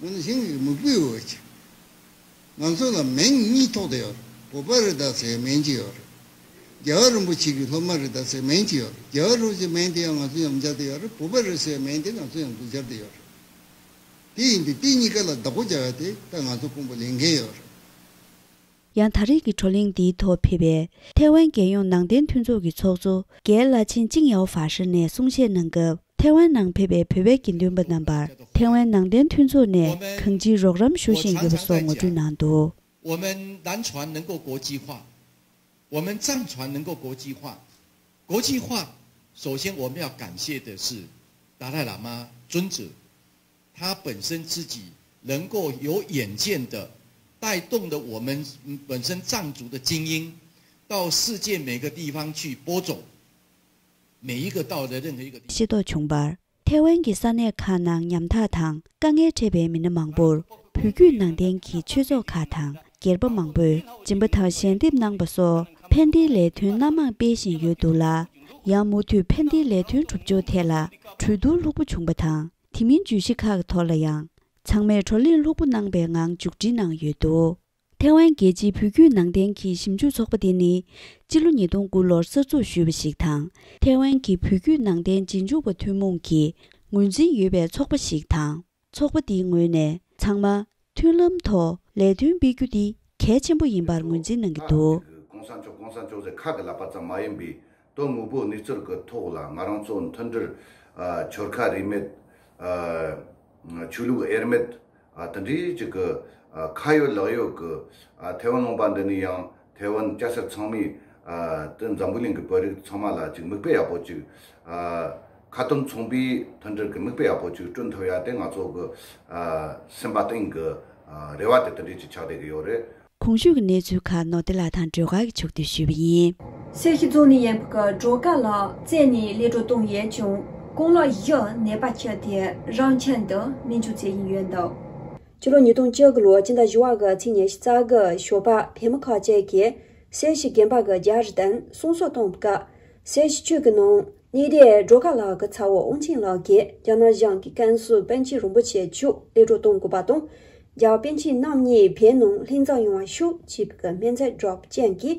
དངོས་གནས་གཞན་གྱི་མིག་དཔེ་འོས་ཀྱི། ང་ཚོ་ལ་མིང་གཉིས་ཐོགས་བསྡད་ཡོད་རེད། བོད་པ་རེད་ད་ཟེར་མིང་གཅིག་ཡོད་རེད། རྒྱལ་བ་རིན་པོ་ཆེ་གི་སློབ་མ་རེད་ད་ཟེར་མིང་གཅིག་ཡོད་རེད། རྒྱལ་བ་རིན་པོ་ཆེའི་མིང་དེ་ཡང་ང་ཚོ་ཡང་སྦྱར་བསྡད་ཡོད་རེད། བོད་པ་རེད་ཟེར་མིང་དེ་ང་ཚོ་ཡང་སྦྱར་བསྡད་ཡོད་རེད། དེ་ཡིན་དུས་དེ་གཉིས་ཀ་ལ་བདག་པོ་རྒྱག་ཡ་དེ་ད་ང་ཚོ་ཀུན་པོ་ལས་འགན་ཡོད་རེད། ཡང་ད་རེས་ཀྱི་བགྲོ་གླེང་འདིའི་ཐོག་ཕེབས་པའི་ཐའེ་ཝན་རྒྱལ་ཡོངས་ནང་བསྟན་མཐུན་ཚོགས་ཀྱི་ཚོགས་གཙོ་རྒན་བླ་ཆེན་ཅིང་ཡའོ་ཧྥ་ཧྲི་ནས་གསུང་བཤད་གནང་སྐབས། ཐའེ་ཝན་ནང་ཕེབས་པའི་བོད་པའི་དགེ་འདུན་པ་རྣམ་པར་ཐའེ་ཝན་ནང་བསྟན་མཐུན་ཚོགས་ནས་གང་ཅིའི་རོགས་རམ་ཞུ་བཞིན་ཡོད་པ་སོགས་ངོ་སྤྲོད་གནང་འདུག我们南传能够国际化，我们藏传能够国际化，国际化，首先我们要感谢的是达赖喇嘛尊者，他本身自己能够有远见的，带动了我们本身藏族的精英到世界每个地方去播种，每一个到的任何一个地方。 ཤེས་རྟོགས་བྱུང་བར། ཐའེ་ཝན་གྱི་ས་གནས་ཁག་ནང་ཉམ་ཐག་དང་དཀའ་ངལ་འཕྲད་པའི་མི་སྣ་མང་པོར་བོད་བརྒྱུད་ནང་བསྟན་གྱི་ཆོས་ཚོགས་ཁག་དང་སྒེར་པ་མང་པོས་སྦྱིན་པ་དང་ཞལ་འདེབས་གནང་པ་སོགས་ཕན་བདེའི་ལས་དོན་སྣ་མང་སྤེལ་བཞིན་ཡོད་འདུག་ལ། ཡང་མུ་མཐུད་ཕན་བདེའི་ལས་དོན་སྒྲུབ་ཕྱོགས་ཐད་ལ་གྲོས་བསྡུར་ལྷུག་པོ་བྱུང་པ་དང་། དེ་མིན་བརྗོད་གཞི་ཁག་གི་ཐོག་ལ་ཡང་ཚང་མས་བགྲོ་གླེང་ལྷུག་པོ་གནང་པའི་ངང་མཇུག་སྒྲིལ་གནང་ཡོད་འདུག་ཐའེ་ཝན་རྒྱལ་སྤྱིའི་བོད་བརྒྱུད་ནང་བསྟན་གྱི་ཞིབ་འཇུག་ཚོགས་པ་དེ་ནི། སྤྱི་ལོ་ཉིས་སྟོང་དགུ་ལོར་གསར་འཛུགས་ཞུས་པ་ཞིག་དང་། ཐའེ་ཝན་གྱི་བོད་བརྒྱུད་ནང་བསྟན་རྗེས་འཇུག་པ་ཐུན་མོང་གི་ངོས་འཛིན་ཡོད་པའི་ཚོགས་པ་ཞིག་དང་། ཚོགས་པ་དེའི་ངོས་ནས་ཚང་མ་མཐུན་ལམ་ཐོག་ལས་དོན་སྤེལ་རྒྱུ་དེ་གལ་ཆེན་པོ་ཡིན་པར་ངོས་འཛིན་གནང་གི་འདུག་གོང་ས་མཆོག་གོང་ས་མཆོག་ཟེར་ཁ་གི་ལབ་པ་ཙམ་མ་ཡིན་པའི་དོན་དངོས་པོ་གནས་ཚུལ་གྱི་ཐོག་ལ་ང་རང་ཚོ་མཐུན་སྒྲིལ། ཨ། ཆོལ་ཁ་རིས་མེད། ཨ། ཆོས་ལུགས་དབྱེར་མེད། ཨ། དེ་འདྲའི་ཅིག་གི་ ཨ་ཁ་ཡོད་ལག་ཡོད་ཀྱི་ཨ་ཐའེ་ཝན་ལུང་པ་འདི་ནས་ཡང་ཐའེ་ཝན་སྐྱ་སེར་ཚང་མས་ཨ་དེ་འཛམ་བུ་གླིང་གི་བོད་རིགས་ཚང་མ་ལ་ཅིག་མིག་དཔེ་ཡག་པོ་ཅིག་ཨ་ཁ་ཏོན་མཚུངས་པའི་མཐུན་སྒྲིལ་གྱི་མིག་དཔེ་ཡག་པོ་ཅིག་བསྐྲུན་ཐུབ་ཡ་དེ་ང་ཚོ་གི་ཨ་སེམས་པ་གཏིང་གི་ཨ་རེ་བ་དེ་དེ་འདྲས་ཅིག་ཆགས་བསྡད་ཀྱི་ཡོད་རེད། གོང་ཞུས་ཀྱི་གནས་ཚུལ་ཁག་ནོར་བདེ་ལགས་དང་སྒྲོལ་དཀར་གྱིས་ཕྱོགས་བསྡུས་ཞུས་པ་ཡིན། སེར་བྱེས་རྫོང་ནས་ཡིན་པའི་སྒྲོལ་དཀར་ལགས་རྩད་ནས་ཀླད་སྒྲོལ་བཏང་ཡོད་ཀྱང་རྐང་ལག་བཞི་ནད་པ་བྱས་ཏེ་རང་ཁྱིམ་དུ་སྨན་བཅོས་བྱེད་བཞིན་ཡོད་འདུག་ཕྱི་ལོ་ཉིས་སྟོང་བཅུ་དགུ་ལོའི་སྤྱི་ཟླ་བཞི་པ་གི་ཚེས་ཉི་ཤུ་རྩ་དགུ་ཞོགས་པ་བོད་མི་ཁག་ཅིག་གིས་སེར་བྱེས་དགོན་པ་གི་རྒྱ་རི་སྟེང་གསུང་སོགས་བཏང་བའི་སྐབས་སེར་བྱེས་ཆོས་ཀྱི་ནང་གནས་བརྟན་སྒྲོལ་དཀར་ལགས་ཀྱི་ཚ་བོ་དབང་ཆེན་ལགས་ཀྱིས་རྒྱ་ནག་གཞུང་གིས་ཀན་སུའུ་པཎ་ཆེན་རིན་པོ་ཆེ་མཆོག་ཀླད་སྒྲོལ་གཏོང་དགོས་པ་དང་། རྒྱ་བོད་པཎ་ཆེན་རྣམ་གཉིས་བོད་ནང་ལྷན་འཛོམས་ཡོང་བ་ཤོག་ཅེས་པའི་སྨོན་ཚིག་སྒྲོག་པ་ཅན་གྱིས་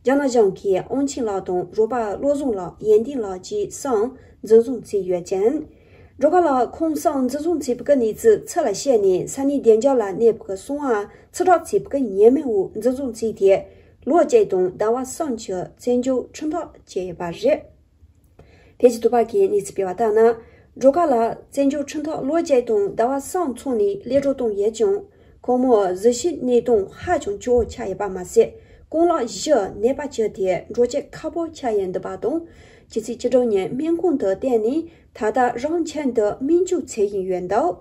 རྒྱ་ནག་གཞུང་གིས་དབང་ཆེན་ལགས་དང་རོགས་པ་བློ་བཟང་ལགས་ཡོན་ཏན་ལགས་བཅས་གསང་འཛིན་བཟུང་བྱས་ཡོད་ཅིང་། སྒྲོལ་དཀར་ལགས་ཁོང་གསང་འཛིན་བཟུང་བྱས་པའི་གནས་ཚུལ་ཕྱི་ལ་ཤེས་ནས་ས་གནས་བདེ་འཇགས་ལ་གནས་པའི་གསང་བ་ཕྱིར་བསྒྲགས་བྱས་པའི་ཉེས་མིང་འོག་འཛིན་བཟུང་བྱས་ཏེ་ལོ་བརྒྱད་དང་ཟླ་བ་གསུམ་གྱི་བཙོན་འཇུག་ཁྲིམས་ཐག་བཅད་ཡོད་པ་རེད། བོད་ཀྱི་དུས་བབ་ཀྱི་གནས་ཚུལ་སྤེལ་བ་ལྟར་ན། སྒྲོལ་དཀར་ལགས་བཙན་བྱོལ་ཁྲིམས་ཐོག་ལོ་བརྒྱད་དང་ཟླ་བ་གསུམ་ཚུན་ནས་གློད་གྲོལ་བཏང་ཡོད་ཀྱང་། ཁོང་མོ་གཟུགས་གཞི་གནས་སྟངས་ཧ་ཅང་སྐྱོ་བོ་ཆགས་ཡོད་པ་མ་ཟད། རྐང་ལག་བཞི་ནད་པ་བྱས་ཏེ་འགྲོ་སྐྱོད་ཁག་པོ་ཆགས་ཡོད་འདུག་པ་དང་། ཕྱི་ཚེས་བཅུ་དྲུག་ཉིན་སྨན་ཁང་དུ་བསྟེན་ནས་ད་ལྟ་རང་ཁྱིམ་དུ་སྨན་བཅོས་བྱེད་བཞིན་ཡོད་འདུག་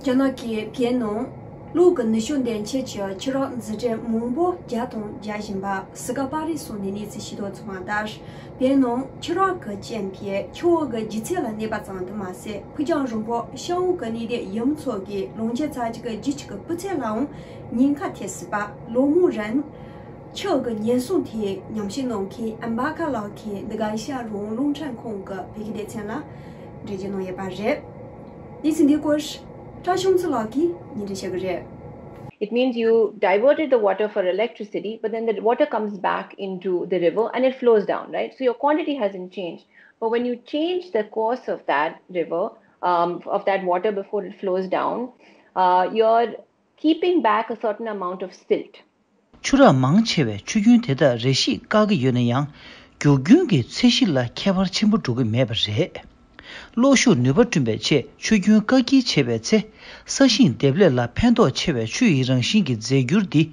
རྒྱ་ནག་གིས་བོད་ནང་གློ་གི་ནུས་ཤུགས་ལྡན་ཆེད་ཀྱི་ཆུ་རགས་འཛུགས་སྐྲུན་མང་པོ་རྒྱག་དང་རྒྱག་བཞིན་པ་སི་ཀ་པ་རི་སོགས་ནས་གནས་ཚུལ་ཤེས་རྟོགས་བྱུང་བ་ལྟར། བོད་ནང་ཆུ་རགས་ཀྱི་རྐྱེན་པས་ཆུ་བོ་གི་ལྗིད་ཚད་ལ་གནོད་པ་ཙམ་དུ་མ་ཟད། ཕུགས་རྒྱང་རིང་པོ་ཤང་ཨུ་གི་གནས་སྡོད་ཡུལ་མི་ཚོ་གི་ལོ་བརྒྱ་རྩ་གཅིག་གི་རྒྱུད་ཆུ་གི་སྤུས་ཚད་ལའང་ཉེན་ཁ་ཐེབས་སྲིད་པ། ལོ་མང་རིང་ཆུ་གི་ཉེན་སྲུང་ཐད་ཉམས་ཞིབ་གནང་མཁན་ཨམ་བྷ་ཁ་ལགས་ཀྱིས་འདི་ག་ཨེ་ཤ་ཡ་རང་དབང་རླུང་འཕྲིན་ཁང་གི་བོད་སྐད་སྡེ་ཚན་ལ་འགྲེལ་བརྗོད་གནང་ཡོད་པ་རེད། གནས་ཚུལ་འདིའི་སྐོར་བཀྲ་ཤིས་མཚོ་ལགས་ཀྱིས་སྙན་སྒྲོན་ཞུ་གི་རེད། It means you diverted the water for electricity, but then the water comes back into the river and it flows down, right? So your quantity hasn't changed. But when you change the course of that river, um, of that water before it flows down, uh, you're keeping back a certain amount of silt. ཆུ་རགས་མང་ཆེ་བས་ཆུ་རྒྱུན་དེ་དག་རེ་ཞིག་བཀག་གི་ཡོད་ན་ཡང་། རྒྱུ་རྒྱུན་གྱི་ཚད་གཞི་ལ་ཁྱད་པར་ཆེན་པོ་འགྲོ་གི་མེད་པ་རེད། གློག་ཤུགས་ནུས་པ་བསྐྲུན་པའི་ཆེད་ཆུ་རྒྱུན་བཀག་སྐྱིལ་བྱེད་པའི་ཚེ། ས་ཞིང་འདེབས་ལས་ལ་ཕན་ཐོགས་ཆེ་བའི་ཆུ་ཡི་རང་བཞིན་གྱི་རྫས་འགྱུར་འདི།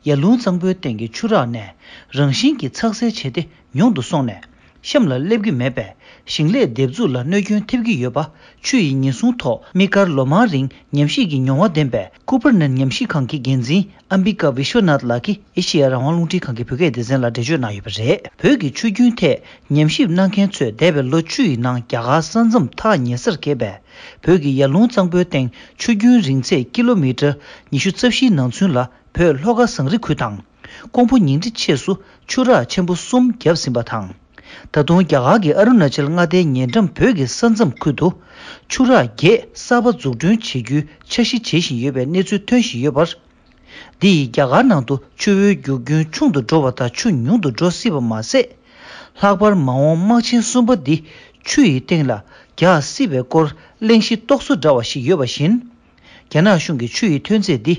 ཡར་ཀླུང་གཙང་པོའི་སྟེང་གི་ཆུ་རགས་ནས་རང་བཞིན་གྱིས་ཚགས་སེལ་བྱས་ཏེ། ཉུང་དུ་སོང་ནས། གཤམ་ལ་སླེབས་ཀྱི་མེད་པས། ཞིང་ལས་འདེབས་འཛུགས་ལ་གནོད་སྐྱོན་ཐེབས་ཀྱི་ཡོད་པ། ཆུ་ཡི་ཉེན་སྲུང་ཐོག་དམིགས་བཀར་ལོ་མང་རིང་ཉམས་ཞིབ་ཀྱི་མྱོང་བ་ལྡན་པའི་ཀུ་པར་ནན་ཉམས་ཞིབ་ཁང་གི་འགན་འཛིན་ཨམ་བི་ཀ་བི་ཤོ་ནཱཐ་ལགས་ཀྱིས་ཨེ་ཤེ་ཡ་རང་དབང་རླུང་འཕྲིན་ཁང་གི་བོད་སྐད་སྡེ་ཚན་ལ་འགྲེལ་བརྗོད་གནང་ཡོད་པ་རེད། བོད་ཀྱི་ཆུ་རྒྱུན་ཐད་ཉམས་ཞིབ་གནང་མཁན་ཚོས་འདས་པའི་ལོ་བཅུ་ཡི་ནང་རྒྱ་གར་ས་མཚམས་ཐག་ཉེ་སར་འཁེལ་པའི་བོད་ཀྱི་ཡར་ཀླུང་གཙང་པོའི་སྟེང་ཆུ་རྒྱུན་རིང་ཚད་ཀི་ལོ་མི་ཊར་ཉི་ཤུ་རྩ་བཞིའི་ནང་ཚུན་ལ། བོད་ལྷོ་ཁ་ཟངས་རི་ཁུལ་དང་། ཀོང་པོ་ཉིང་ཁྲི་ཆེས་སུ་ཆུ་རགས་ཆེན་པོ་གསུམ་བརྒྱབ་ཟིན་པ་དང་། ད་དུང་རྒྱ་གར་གྱི་ཨ་རུ་ན་ཅལ་མངའ་སྡེའི་ཉེ་འགྲམ་བོད་ཀྱི་ས་མཚམས་ཁུལ་དུ། ཆུ་རགས་བརྒྱད་གསར་པ་འཛུགས་སྐྲུན་བྱེད་རྒྱུའི་འཆར་གཞི་བྱེད་བཞིན་ཡོད་པའི་གནས་ཚུལ་ཐོན་བཞིན་ཡོད་པར། འདི་ཡིས་རྒྱ་གར་ནང་དུ་ཆུ་བོའི་རྒྱུ་རྒྱུན་ཆུང་དུ་འགྲོ་བ་དང་ཆུ་ཉུང་དུ་འགྲོ་སྲིད་པ་མ་ཟད། ལྷག་པར་མ་འོངས་དམག་ཆེན་གསུམ་པ་འདི་ཆུ་ཡི་སྟེང་ལ་རྒྱག་སྲིད་པའི་སྐོར་གླེང་གཞི་རྟོག་བཟོ་འདྲ་བ་ཞིག་ཡོད་པ་བཞིན། རྒྱ་ནག་གཞུང་གིས་ཆུ་ཡི་ཐོན་རྫས་འདི་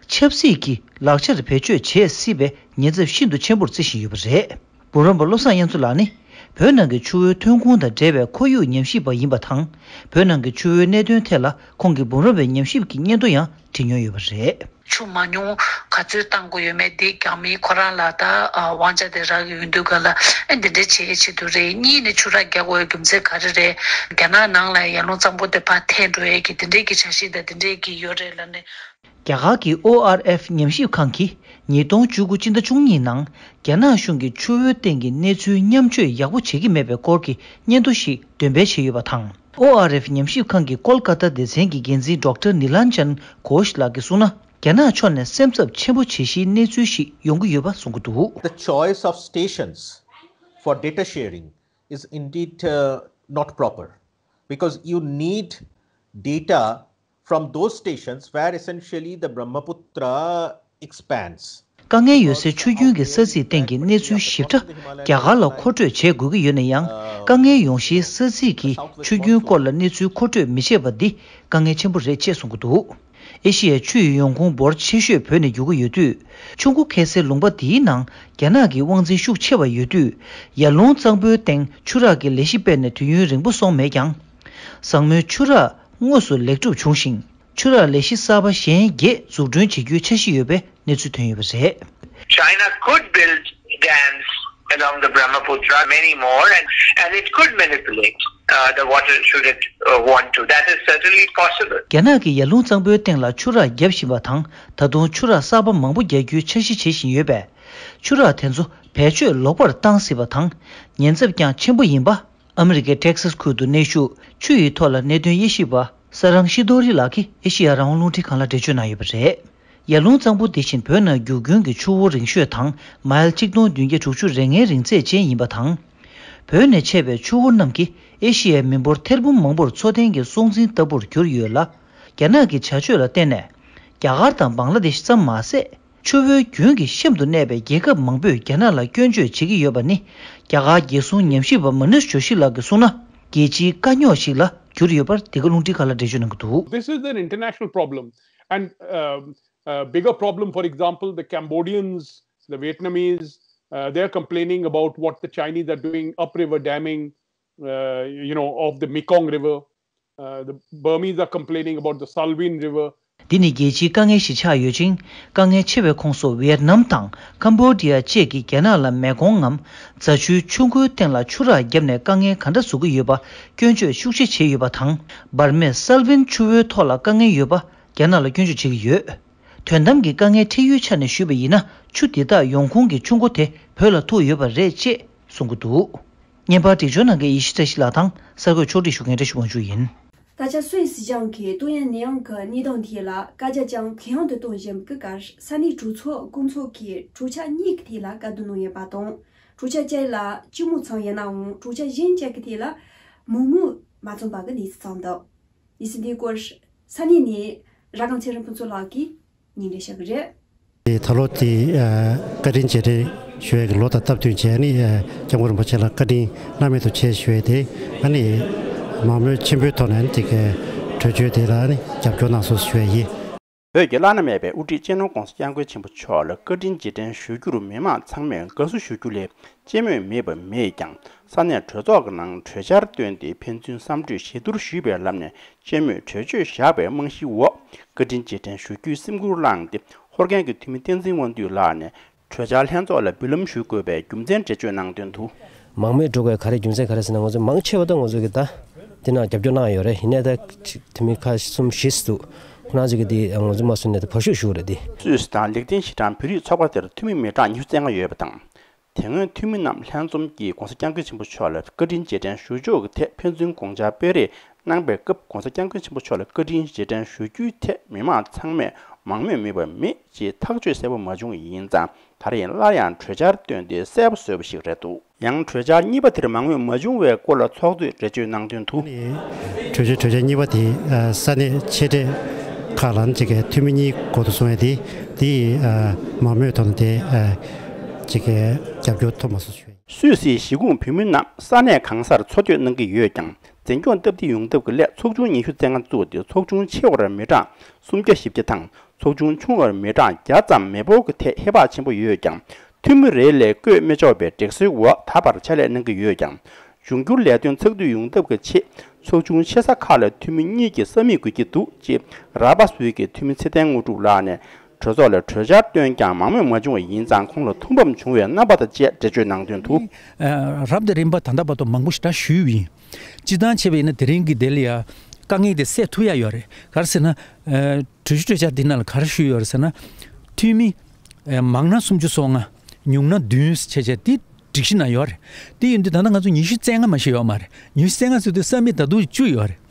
ཆབ་སྲིད་ཀྱི་ལག་ཆར་བེད་སྤྱོད་བྱེད་སྲིད་པའི་ཉེན་ཚབས་ཤིན་ཏུ་ཆེན་པོར་བརྩི་བཞིན་ཡོད་པ་རེད། འབུམ་རམས་པ་བློ་བཟང་དབྱངས་མཚོ་ལགས་ནི། བོད་ནང་གི་ཆུ་བོའི་ཐོན་ཁུངས་དང་འབྲེལ་བའི་ཁོར་ཡུག་ཉམས་ཞིབ་པ་ཡིན་པ་དང་། བོད་ནང་གི་ཆུ་བོའི་གནད་དོན་ཐད་ལ་ཁོང་གིས་འབུམ་རམས་པའི་ཉམས་ཞིབ་ཀྱི་སྙན་ཐོ་ཡང་བྲིས་མྱོང་ཡོད་པ་རེད། ཆུ་མ་ཉུང་ག་ཚོད་བཏང་དགོས་ཡོད་མེད་དེ་རྒྱ་མི་ཁོ་རང་ལ་ད་དབང་ཆ་དེ་རག་གི་ཡོད་དུས་ག་ལ་ཨེ་འདི་འདྲ་བྱེད་ཆེད་དུ་རེད། གཉིས་ནས་ཆུ་རགས་རྒྱག་དགོས་རྒྱུ་མཚན་ག་རེ་རེད། རྒྱ་ནག་ནང་ལ་ཡར་ཀླུང་གཙང་པོ་དེ་ཕར་ཐལ་འགྲོ་ཡས་ཀྱི་དེ་འདྲའི་གི་འཆར་གཞི་དང་དེ་འདྲའི་གི་ཡོད་རེད་ལབ་ནས། རྒྱ་གར་གྱི་ཨོ་ཨར་ཨེཕ་ཉམས་ཞིབ་ཁང་གིས་ཉིས་སྟོང་བཅུ་དགུ་སྤྱི་ཟླ་བཅུ་གཉིས་ནང་རྒྱ་ནག་གཞུང་གིས་ཆུ་བོའི་སྟེང་གི་གནས་ཚུལ་མཉམ་སྤྱོད་ཡག་པོ་བྱེད་ཀྱི་མེད་པའི་སྐོར་གྱི་སྙན་ཐོ་ཞིག་འདོན་སྤེལ་བྱས་ཡོད་པ་དང་། ཨོ་ཨར་ཨེཕ་ཉམས་ཞིབ་ཁང་གི་ཀོལ་ཀ་ཏ་སྡེ་ཚན་གྱི་འགན་འཛིན་ཌོག་ཊར་ནི་ལན་ཅན་གྷོཤ་ལགས་ཀྱིས་གསུངས་ན། རྒྱ་ནག་ཕྱོགས་ནས་སེམས་འཚབ་ཆེན་པོ་བྱེད་གཞིའི་གནས་ཚུལ་ཞིག་ཡོང་གི་ཡོད་པ་གསུང་གི་འདུག། The choice of stations for data sharing is indeed, uh, not proper, because you need data from those stations where essentially the Brahmaputra expands. དཀའ་ངལ་ཡོད་སའི་ཆུ་རྒྱུན་གྱི་ས་ཚིགས་སྟེང་གི་གནས་ཚུལ་ཞིབ་ཕྲ་རྒྱ་གར་ལ་མཁོ་སྤྲོད་བྱེད་དགོས་ཀྱི་ཡོད་ན་ཡང་། དཀའ་ངལ་ཡོང་གཞིའི་ས་ཚིགས་ཀྱི་ཆུ་རྒྱུན་སྐོར་ལ་གནས་ཚུལ་མཁོ་སྤྲོད་མི་བྱེད་པ་འདི་དཀའ་ངལ་ཆེན་པོ་རེད་ཅེས་གསུང་གི་འདུག། ཨེ་ཤི་ཡའི་ཆུ་ཡི་ཡོང་ཁུངས་འབོར་ཆེ་ཤོས་བོད་ནས་རྒྱུག་གི་ཡོད་དུས། ཆུ་མགོ་ཁེལ་སའི་ལུང་པ་འདིའི་ནང་རྒྱ་ནག་གི་དབང་འཛིན་ཤུགས་ཆེ་བ་ཡོད་དུས། ཡར་ཀླུང་གཙང་པོའི་སྟེང་ཆུ་རགས་ཀྱི་ལས་གཞི་སྤེལ་ནས་དུས་ཡུན་རིང་པོ་སོང་མེད་ཀྱང་། བཟང་མོའི་ཆུ་རགས་དངོས་སུ་ལེགས་གྲུབ་བྱུང་ཞིང་། ཆུ་རགས་ལས་གཞི་གསར་པ་གཞན་བརྒྱད་འཛུགས་སྐྲུན་བྱེད་རྒྱུའི་འཆར་གཞི་ཡོད་པའི་གནས་ཚུལ་ཐོན་ཡོད་པ་རེད། China could build dams along the Brahmaputra, many more, and, and it could manipulate uh, the water should it uh, want to. That is certainly possible. རྒྱ་ནག་གིས་ཡར་ཀླུང་གཙང་པོའི་སྟེང་ལ་ཆུ་རགས་བརྒྱབ་བཞིན་པ་དང་། ད་དུང་ཆུ་རགས་གསར་པ་མང་པོ་རྒྱག་རྒྱུའི་འཆར་གཞི་བྱེད་བཞིན་ཡོད་པས། ཆུ་རགས་དེ་ཚོ་བེད་སྤྱོད་ལོག་པར་བཏང་སྲིད་པ་དང་། ཉེན་ཚབས་ཀྱང་ཆེན་པོ་ཡིན་པ། ཨ་མི་རི་ཀའི་ཊེག་སཱས་ཁུལ་དུ་གནས་བཞུགས་ཆུ་ཡི་ཐོག་ལ་གནད་དོན་དབྱེ་ཞིབ་པ་ས་རང་ཤི་ཏོ་རི་ལགས་ཀྱིས་ཨེ་ཤེ་ཡ་རང་དབང་རླུང་འཕྲིན་ཁང་ལ་འགྲེལ་བརྗོད་གནང་ཡོད་པ་རེད། ཡར་ཀླུང་གཙང་པོ་འདི་བཞིན་བོད་ནང་རྒྱུག་མཁན་གྱི་ཆུ་བོ་རིང་ཤོས་དང་མའིལ་ཆིག་སྟོང་བདུན་བརྒྱ་དྲུག་ཅུ་རེ་ལྔའི་རིང་ཚད་ཅན་ཡིན་པ་དང་། བོད་ནས་མཆེད་པའི་ཆུ་བོ་རྣམས་ཀྱིས་ཨེ་ཤེ་ཡའི་མི་འབོར་ཐེར་འབུམ་མང་པོར་འཚོ་རྟེན་གྱི་སྲོག་འཛིན་ལྟ་བུར་གྱུར་ཡོད་ལ། རྒྱ་ནག་གི་བྱ་སྤྱོད་ལ་བརྟེན་ནས། རྒྱ་གར་དང་བང་ལ་དེཤ་ཙམ་མ་ཟད། ཆུ་བོའི་རྒྱུན་གྱི་གཤམ་དུ་གནས་པའི་རྒྱལ་ཁབ་མང་པོས་རྒྱ་ནག་ལ་སྐྱོན་བརྗོད་བྱེད་ཀྱི་ཡོད་པ་ནི། རྒྱ་གར་རྒྱལ་སྲུང་ཉམས་ཞིབ་པ་མ་ནུས་ཇོ་ཤི་ལགས་ཀྱིས་གསུངས་ན། རྒྱལ་སྤྱིའི་དཀའ་རྙོག་ཞིག་ལ་གྱུར་ཡོད་པར་འདི་ག་རླུང་འཕྲིན་ཁང་ལ་འགྲེལ་བརྗོད་གནང་གི་འདུག། This is an international problem. And um, a bigger problem, for example, the Cambodians, the Vietnamese, uh, they are complaining about what the Chinese are doing, upriver damming, uh, you know, of the Mekong River. Uh, the Burmese are complaining about the Salween River. འདི་ནི་རྒྱལ་སྤྱིའི་དཀའ་ངལ་ཞིག་ཆགས་ཡོད་ཅིང་། དཀའ་ངལ་ཆེ་བའི་ཁོངས་སུ་ཝི་ཡེད་ནམ་དང་ཀམ་བོ་ཌི་ཡ་བཅས་ཀྱིས་རྒྱ་ནག་ལ་མེ་གོང་ངམ་རྫ་ཆུའི་ཆུ་མགོའི་སྟེང་ལ་ཆུ་རགས་བརྒྱབ་ནས་དཀའ་ངལ་ག་འདྲ་བཟོ་གི་ཡོད་པ་སྐྱོན་བརྗོད་ཤུགས་ཆེ་བྱས་ཡོད་པ་དང་། འབར་མས་སལ་ཝིན་ཆུ་བོའི་ཐོག་ལ་དཀའ་ངལ་ཡོད་པ་རྒྱ་ནག་ལ་སྐྱོན་བརྗོད་བྱེད་ཀྱི་ཡོད། དོན་དམ་གྱི་དཀའ་ངལ་འཕྲད་ཡུལ་ཆ་ནས་ཞུས་པ་ཡིན་ན། ཆུ་འདི་དག་ཡོང་ཁུངས་ཀྱི་ཆུ་མགོ་དེ་བོད་ལ་ཐུག་ཡོད་པ་རེད་ཅེས་གསུང་གི་འདུག། བརྙན་པར་སྒྲིག་སྦྱོར་གནང་མཁན་ཡེ་ཤེས་བཀྲ་ཤིས་ལགས་དང་གསར་འགོད་ཕྱོགས་སྒྲིག་ཞུ་མཁན་བཀྲ་ཤིས་དབང་ཕྱུག་ཡིན། ད་ཆ་སུད་སི་གཞུང་གིས་ཏུའུ་ཡན་ནེ་ཡང་གི་གནས་སྟངས་ཐད་ལ་བཀའ་རྒྱ་ཅང་གུ་ཡངས་དུ་གཏོང་བཞིན་པའི་སྐབས། ས་གནས་གྲོས་ཚོགས་སྐོང་ཚོགས་ཀྱིས་གྲོས་འཆར་གཉིས་ཀྱི་ཐད་ལ་བཀའ་བསྡུར་གནང་ཡོད་པ་དང་། གྲོས་འཆར་གཅིག་ལ་སྤྱི་མོས་ཚང་ཡིན་ནའང་། གྲོས་འཆར་གཞན་གཅིག་གི་ཐད་ལ་མོས་མོས་མ་ཚང་པ་གི་གནས་ཚུལ་བྱུང་འདུག། གནས་ཚུལ་འདིའི་སྐོར་ས་གནས་ནས་ར་སྒང་ཚེ་རིང་ཕུན་ཚོགས་ལགས་ཀྱིས་སྙན་སྒྲོན་ཞུ་གི་རེད། ད་ལོ་དེ་བཀའ་དྲིན་རྗེས་དྲན་ཞུ་ཡས་ཀྱི་ལོ་དང་སྟབས་བསྟུན་བྱས་ནས། སྐྱབས་མགོན་རིན་པོ་ཆེ་ལ་བཀའ་དྲིན་བླ་མེད་དུ་ཆེ་ཞུ་ཡས་དེ། ཨ་ནི་མང་མོས་ཆེན་པོའི་ཐོག་ནས་དེ་གའི་གྲོས་ཆོད་དེ་ལ་ནི་རྒྱབ་སྐྱོར་གནང་སོང་ཞུ་ཡས་ཡིན། བོད་ཀྱི་བླ་ན་མེད་པའི་དབུ་ཁྲིད་སྤྱི་ནོར་༸གོང་ས་༸སྐྱབས་མགོན་ཆེན་པོ་མཆོག་ལ་བཀའ་དྲིན་རྗེས་དྲན་ཞུ་རྒྱུར་མི་མང་ཚང་མས་དགའ་བསུ་ཞུ་རྒྱུ་ལས་སྤྱི་མོས་མེད་པ་མེད་ཀྱང་། ས་གནས་གྲོས་ཚོགས་ཀྱི་ནང་གྲོས་འཆར་བཏོན་ཏེ་ཕན་ཚུན་བསམ་གྲོས་ཞུ་བསྡུར་ཞུས་པའི་ལམ་ནས་སྤྱི་མོས་གྲོས་ཆོད་བཞག་པའི་རྨང་གཞིའི་འོག་བཀའ་དྲིན་རྗེས་དྲན་ཞུ་རྒྱུའི་སེམས་ཁུར་བླངས་ཏེ། ཧོར་གན་གྱི་འཐུས་མི་བསྟན་འཛིན་དབང་འདུས་ལགས་ནས་གྲོས་འཆར་ལྷན་ཚོགས་ལ་འབུལ་ལམ་ཞུ་དགོས་པའི་རྒྱུ་མཚན་འགྲེལ་བརྗོད་གནང་དོན་དུ། མང་མོས་འགྲོ་དགོས་ག་རེ་རྒྱུ་མཚན་ག་རེ་ཟེར་ན། ང་ཚོ་མང་ཆེ་བ་ད་ང་ཚོ་གི་ད་འདི་ནང་རྒྱབ་སྐྱོར་གནང་ཡོད་རེད། ཡིན་ནའི་ད་འཐུས་མི་ཁག་གསུམ་བཞི་ཙམ་འདུག། ཁོ་རང་ཚོ་གི་འདི་ང་ཚོ་མ་སུ་ནས་ད་བར་ཤོག་ཞུ་རེད་འདི། སུད་སི་དང་ལིག་ཏེན་ཤི་ཊན་བོད་རིགས་ཚོགས་པ་དེར་འཐུས་མི་མི་གྲངས་ཉི་ཤུ་རྩ་ལྔ་ཡོད་པ་དང་། དེ་སྔོན་འཐུས་མི་རྣམས་ལྷན་འཛོམས་ཀྱིས་༸གོང་ས་༸སྐྱབས་མགོན་ཆེན་པོ་མཆོག་ལ་བཀའ་དྲིན་རྗེས་དྲན་ཞུ་ཕྱོགས་ཀྱི་ཐད་ཕན་ཚུན་དགོངས་འཆར་སྤེལ་རེས་གནང་པའི་སྐབས། ༸གོང་ས་༸སྐྱབས་མགོན་ཆེན་པོ་མཆོག་ལ་བཀའ་དྲིན་རྗེས་དྲན་ཞུ་རྒྱུའི་ཐད་མི་མང་ཚང་མས་མང་མོས་མེད་པ་མེད་ཅེས་ཐག་གཅོད་གསལ་པོ་མ་བྱུང་བ་ཡིན་ཙང་། ད་རེས་སླར་ཡང་གྲོས་འཆར་བཏོན་ཏེ་གསལ་པོ་བཟོས་པ་ཞིག་རེད་འདུག། ཡང་གྲོས་འཆར་གཉིས་པ་དེར་མང་མོས་མ་བྱུང་བའི་སྐོར་ལ་ཚོགས་གཙོས་འགྲེལ་བརྗོད་གནང་དོན་དུ། གྲོས་ཆོད་གྲོས་འཆར་གཉིས་པ་དེ་ས་གནས་ཆེ་གྲས་ཁག་ལ་ནི་གཅིག་གི་འཐུས་མི་གཉིས་འགོ་ཐོག་སོང་བས། དེ་དེ་མང་མོས་ཐོག་ནས་དེ་གཅིག་གི་རྒྱབ་སྐྱོར་ཐོབ་མ་སོང་ཞུ། སུད་སིའི་གཞིས་ཁོངས་བོད་མི་རྣམས་ས་གནས་གང་སར་འཚོ་སྡོད་གནང་གི་ཡོད་ཀྱང་། འཛིན་སྐྱོང་སྟབས་བདེ་ཡོང་ཐབས་ཀྱི་སླད་ཚོགས་ཆུང་ཉི་ཤུ་རྩ་ལྔ་བཙུགས་ཏེ། ཚོགས་ཆུང་ཆེ་བར་མི་གྲངས་སུམ་བརྒྱ་བཞི་བརྒྱ་དང་། ཚོགས་ཆུང་ཆུང་བར་མི་གྲངས་བརྒྱ་ཙམ་མི་འབོར་གྱི་ཐད་ཧེ་བག་ཆེན་པོ་ཡོད་ཀྱང་། འཐུས་མི་རེ་ལས་བསྐོས་མི་ཆོག་པའི་སྒྲིག་སྲོལ་འོག་ད་བར་ཕྱག་ལས་གནང་གི་ཡོད་ཀྱང་། འབྱུང་འགྱུར་ལས་དོན་ཚགས་ཚུད་ཡོང་ཐབས་ཀྱི་ཆེད། ཚོགས་ཆུང་ཆེ་ས་ཁག་ལ་འཐུས་མི་གཉིས་ཀྱི་ས་མིག་དགོས་ཀྱི་འདུག་ཅེས། ར་པ་སུའི་གི་འཐུས་མི་ཚེ་བརྟན་དངོས་གྲུབ་ལགས་ནས། གྲོས་ཚོགས་ལ་གྲོས་འཆར་བཏོན་ཀྱང་མང་མོས་མ་བྱུང་བ་ཡིན་ཙང་། ཁོང་ལ་ཐུགས་ཕམ་བྱུང་བའི་རྣམ་པ་དང་བཅས་འགྲེལ་བརྗོད་གནང་དོན་དུ། ཨ། རབ་དང་རིམ་པ་ད་ལྟ་བར་དུ་མང་པོ་ཞེ་དྲག་ཞུས་པ་ཡིན། སྤྱིར་བཏང་བྱས་པ་ཡིན་ན་དེ་རིང་གི་དེ་ལ་ཡ་དཀའ་ངལ་དེ་སེལ་ཐུབ་ཡ་ཡོད་རེད། ག་རེ་ཟེར་ན། ཨ། གྲོས་གཞི་གྲོས་འཆར་འདི་ནང་ལ་ག་རེ་ཞུས་ཡོད་རེད་ཟེར་ན། འཐུས་མི་ཨ། མང་ན་སུམ་ཅུ་སོ་ལྔ། ཉུང་ན་བདུན་བྱས་བྱས་དེ་སྒྲིག་གཞི་ནང་ཡོད་རེད། དེ་ཡིན་དུས་ད་ལྟ་ང་ཚོ་ཉི་ཤུ་རྩ་ལྔ་མ་ཞིག་ཡོད་མ་རེད། ཉི་ཤུ་རྩ་ལྔ་ཟེར་དུས་ས་མིག་ད་དུང་བཅུ་ཡོད་རེད།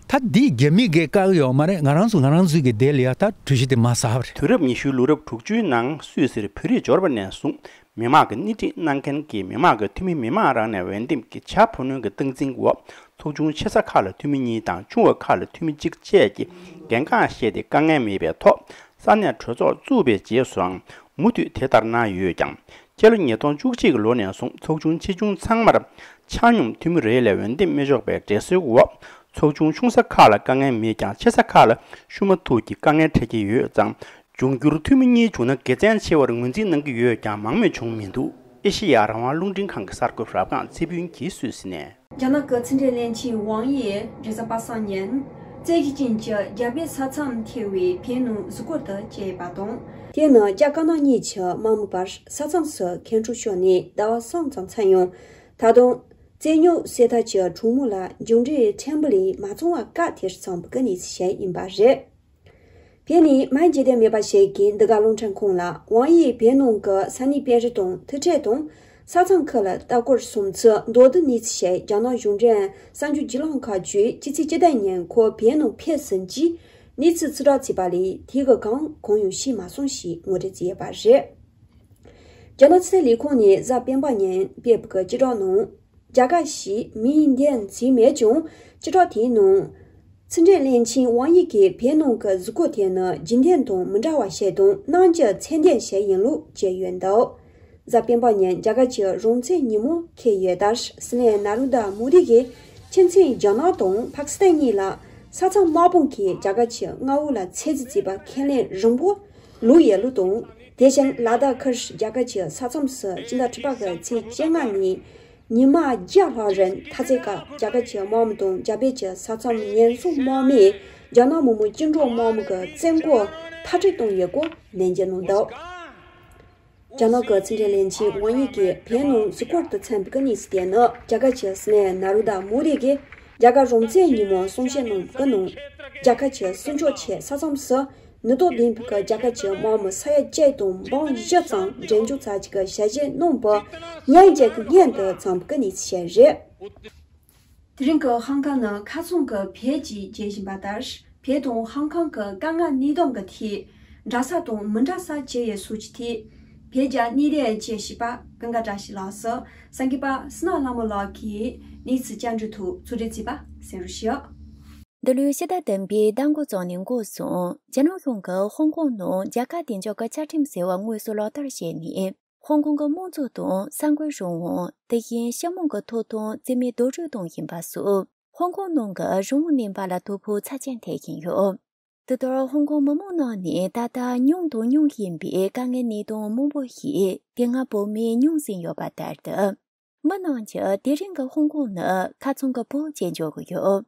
ད་འདི་རྒྱ་མི་གིས་བཀག་གི་ཡོད་མ་རེད། ང་རང་ཚོ་ང་རང་ཚོའི་གི་དེ་ལ་ཡ་ད་གྲོས་གཞི་དེ་མར་ཟགས་པ་རེད། དུས་རབས་ཉི་ཤུའི་ལོ་རབས་དྲུག་ཅུའི་ནང་སུད་སིར་བོད་རིགས་འབྱོར་བ་ནས་བཟུང་མི་མང་གི་སྣེ་ཁྲིད་གནང་མཁན་གྱི་མི་མང་གི་འཐུས་མི་མི་མང་རང་ནས་འོས་འདེམས་ཀྱི་བྱ་བུ་ལོན་གྱི་སྟངས་འཛིན་འོག་ཚོགས་ཆུང་ཆེ་ས་ཁག་ལ་འཐུས་མི་གཉིས་དང་ཆུང་བ་ཁག་ལ་འཐུས་མི་གཅིག་བཅས་ཀྱི་འགན་འཁྲི་བཞེས་ཏེ་དཀའ་ངལ་མེད་པའི་ཐོག་ས་གནས་གྲོས་ཚོགས་བཙུགས་པའི་རྗེས་སུའང་མུ་མཐུད་དེ་ལྟར་གནང་ཡོད་ཀྱང་། སྤྱི་ལོ་ཉིས་སྟོང་བཅུ་གཅིག་གི་ལོ་ནས་བཟུང་ཚོགས་ཆུང་ཆེ་ཆུང་ཚང་མར་ཆ་སྙོམས་འཐུས་མི་རེ་ལས་འོས་འདེམས་མི་ཆོག་པའི་སྒྲིག་སྲོལ་འོག་ཚོགས་ཆུང་ཆུང་ས་ཁག་ལ་དཀའ་ངལ་མེད་ཀྱང་ཆེ་ས་ཁག་ལ་ཤུགས་མ་ཐུག་གི་དཀའ་ངལ་འཕྲད་ཀྱི་ཡོད་ཙང་། འབྱུང་འགྱུར་འཐུས་མི་གཉིས་བྱུང་ན་དགེ་མཚན་ཆེ་བར་ངོས་འཛིན་གནང་གི་ཡོད་ཀྱང་མང་མོས་བྱུང་མི་འདུག། ཨེ་ཤེ་ཡ་རང་དབང་རླུང་འཕྲིན་ཁང་གི་གསར་འགོད་པ་རབ་སྒང་ཚེ་ཕུན་གྱིས་སུད་སི་ནས། རྒྱ་ནག་གི་ཕྱི་འབྲེལ་བློན་ཆེན་ཝང་ཡིས་རེས་གཟའ་པ་སངས་ཉིན་ བཙན་ཤེད་ཅན་གྱི་རྒྱ་བལ་ས་མཚམས་ཐེ་བའི་བལ་ནང་གཟིགས་སྐོར་དུ་བཅར་བ་དང་། དེ་ནི་རྒྱ་དཀར་ནག་གཉིས་ཀྱི་དམག་མི་བར་ས་མཚམས་སུ་ཁེ་གྲོགས་ཤོར་ནས་ཟླ་བ་གསུམ་ཙམ་ཚར་ཡང་། ད་དུང་བཙན་སྨྱོ་ཟེར་ཐབས་ཀྱི་གྲོགས་མོ་ལ་མཇུག་འབྲས་ཕྲན་བུ་ལས་མ་བྱུང་བར་བཀག་སྟེ་བརྩམས་པའི་གནས་ཚུལ་ཞིག་ཡིན་པ་རེད། བོད་ནས་མི་འཇིག་རྟེན་མེད་པ་ཞིག་གིས་འདི་ག་རླུང་འཕྲིན་ཁང་ལ་དབང་ཡིས་བོད་ནང་གི་ས་གནས་དཔོན་རིགས་དང་ཐུག་འཕྲད་དང་། ས་མཚམས་ཁུལ་ལ་ལྟ་སྐོར་སོང་ཚུལ་མདོར་བསྡུས་གནས་ཚུལ་ཞིག་རྒྱ་ནག་གཞུང་འབྲེལ་གསར་འགྱུར་བརྒྱུད་ལམ་ཁག་བརྒྱུད་སྤྱི་ཚེས་བཅུ་དང་གཉིས་ཉིན་ཁོ་བོད་ནང་ཕེབས་ཟིན་རྗེས་གནས་ཚུལ་ཕྱིར་བསྒྲགས་བྱས་པ་ལས། དེ་གི་སྒང་གང་ཡང་ཤེས་མ་སོང་ཞེས་ངོ་སྤྲོད་བྱས་ཡོད་པ་རེད། རྒྱ་ནག་ཕྱི་སྲིད་ལས་ཁུངས་ནས་གཟའ་སྤེན་པ་ཉིན་སྤེལ་བའི་སྤྱི་བསྒྲགས་ནང་། རྒྱ་གར་ཞེས་མིང་འདོན་བྱས་མེད་ཀྱང་། སྤྱི་བསྒྲགས་དེའི་ནང་། ཕྱི་འབྲེལ་བློན་ཆེན་ཝང་ཡི་གིས་བོད་ནང་གི་གཟིགས་སྐོར་དེ་ནི་རྒྱུན་ལྡན་དང་མི་འདྲ་བ་ཞིག་དང་། གནང་རྒྱུ་ཚད་ལྡན་ཞིག་ཡིན་ལུགས་བརྗོད་ཡོད་འདུག་གཟའ་སྤེན་པ་ཉིན་རྒྱ་གར་གྱི་རང་བཙན་ཉིན་མོ་འཁེལ་ཡོད་སྟབས། སྲིད་བློན་ན་རེན་དྲ་མོ་དི་གིས་ཕྱི་ཚེས་རྒྱ་ནག་དང་པ་ཀི་སི་ཐན་གཉིས་ལ་ས་མཚམས་དམག་དཔུང་གིས་རྒྱ་གར་གྱི་མངའ་འོག་ལ་ཚོད་འཛིན་བྱས་པ་ཁས་ལེན་རིང་པོ་ལུས་ཡོད་ལུགས་དང་། དེ་བཞིན་ལ་དྭགས་ཁུལ་རྒྱ་གར་གྱི་ས་མཚམས་སུ་སྤྱི་ཟླ་དྲུག་པ་གི་ཚེས་བཅོ་ལྔ་ཉིན། ཉི་མ་བརྒྱ་ལྷག་རིང་འཐབ་རྩོད་སྐབས་རྒྱ་གར་གྱི་དམག་མི་དང་རྒྱ་བལ་གྱི་ས་མཚམས་ཉེན་སྲུང་དམག་མིས་རྒྱ་ནག་མི་དམངས་བཅིངས་འགྲོལ་དམག་མི་གི་བཙོན་གོས་མཐར་སྐྲོད་བཏང་ཡོད་སྐོར་ནན་བརྗོད་གནང་འདུག་རྒྱ་ནག་གི་ཕྱི་འབྲེལ་བློན་ཆེན་ཝང་ཡི་གིས་བོད་ནང་གཟིགས་སྐོར་དུ་འཚམས་པའི་གནས་ཚུལ་དེ་ནི། རྒྱ་གར་གྱི་སྲིད་བློན་ན་རེན་དྲ་མོ་དི་གིས་རྒྱ་གར་རང་བཙན་ཉིན་མོ་གསུང་བཤད་གནང་བའི་ནང་། རྒྱ་གར་གྱི་སྲིད་ཕྱོགས་ཆེད་ས་མཚམས་སུ་ནུས་སྟོབས་ལྡན་པའི་རྒྱ་གར་གྱི་དམག་མི་ས་ཡ་གཅིག་དང་འབུམ་བཞི་ཙམ་འགྲན་བསྡུར་ཚར་གཅིག་གི་ཞལ་བཞེས་གནང་བ་ཉིན་གཅིག་གི་སྔོན་དུ་འཚམས་པའི་གནས་ཚུལ་ཞིག་རེད། དེ་རིང་གི་ཧང་ཀང་ནི་ཁ་ཚང་གི་བོད་ཅེས་བརྗོད་བཞིན་པ་ལྟར། བོད་དང་ཧང་ཀང་གི་དཀའ་ངལ་གནས་སྟངས་ཀྱི་ཐད་འདྲ་ས་དང་མི་འདྲ་ས་ཅི་ཡོད་སོགས་ཀྱི་ཐད། བོད་རྒྱ་གནད་དོན་དཔྱད་ཞིབ་པ་ཀུན་དགའ་བཀྲ་ཤིས་ལགས་སུ་གསར་འགོད་པ་བསོད་ནམས་ལྷ་མོ་ལགས་ཀྱིས་གནས་ཚུལ་བཅར་འདྲི་ཐོག་གཙོ་གྲས་བྱས་པ་གསན་རོགས་ཞུ། འདི་ལོའི་ཕྱི་ཟླ་བདུན་པའི་ཟླ་འགོ་རྫོགས་ནས་འགོ་བཟུང་རྒྱ་ནག་གཞུང་གིས་ཧོང་ཀོང་ནང་རྒྱལ་ཁབ་བདེ་འཇགས་ཀྱི་བཅའ་ཁྲིམས་ཟེར་བ་དངོས་སུ་ལག་བསྟར་བྱས་ནས། ཧོང་ཀོང་གི་དམངས་གཙོ་དང་གསར་འགོད་རང་དབང་། དེ་བཞིན་སྤྱི་དམངས་ཀྱི་ཐོབ་ཐང་རྩིས་མེད་རྡོག་རོལ་བཏང་བཞིན་པ་སོགས། ཧོང་ཀོང་ནང་གི་རང་དབང་རྣམ་པ་ལ་དོ་ཕོག་ཚབས་ཆེན་ཐེབས་བཞིན་ཡོད། དེ་ལྟར་ཧོང་ཀོང་མི་མང་ནང་ནས་ད་ལྟ་མྱོང་དང་མྱོང་བཞིན་པའི་དཀའ་ངལ་གནས་སྟངས་མང་པོ་ཞིག་དེ་སྔ་བོད་མིས་མྱོང་ཟིན་ཡོད་པ་ལྟར་དུ། མི་རྣམས་ཀྱིས་དེ་རིང་གི་ཧོང་ཀོང་ནི་ཁ་ཚང་གི་བོད་ཅེས་འཇོག་གི་ཡོད།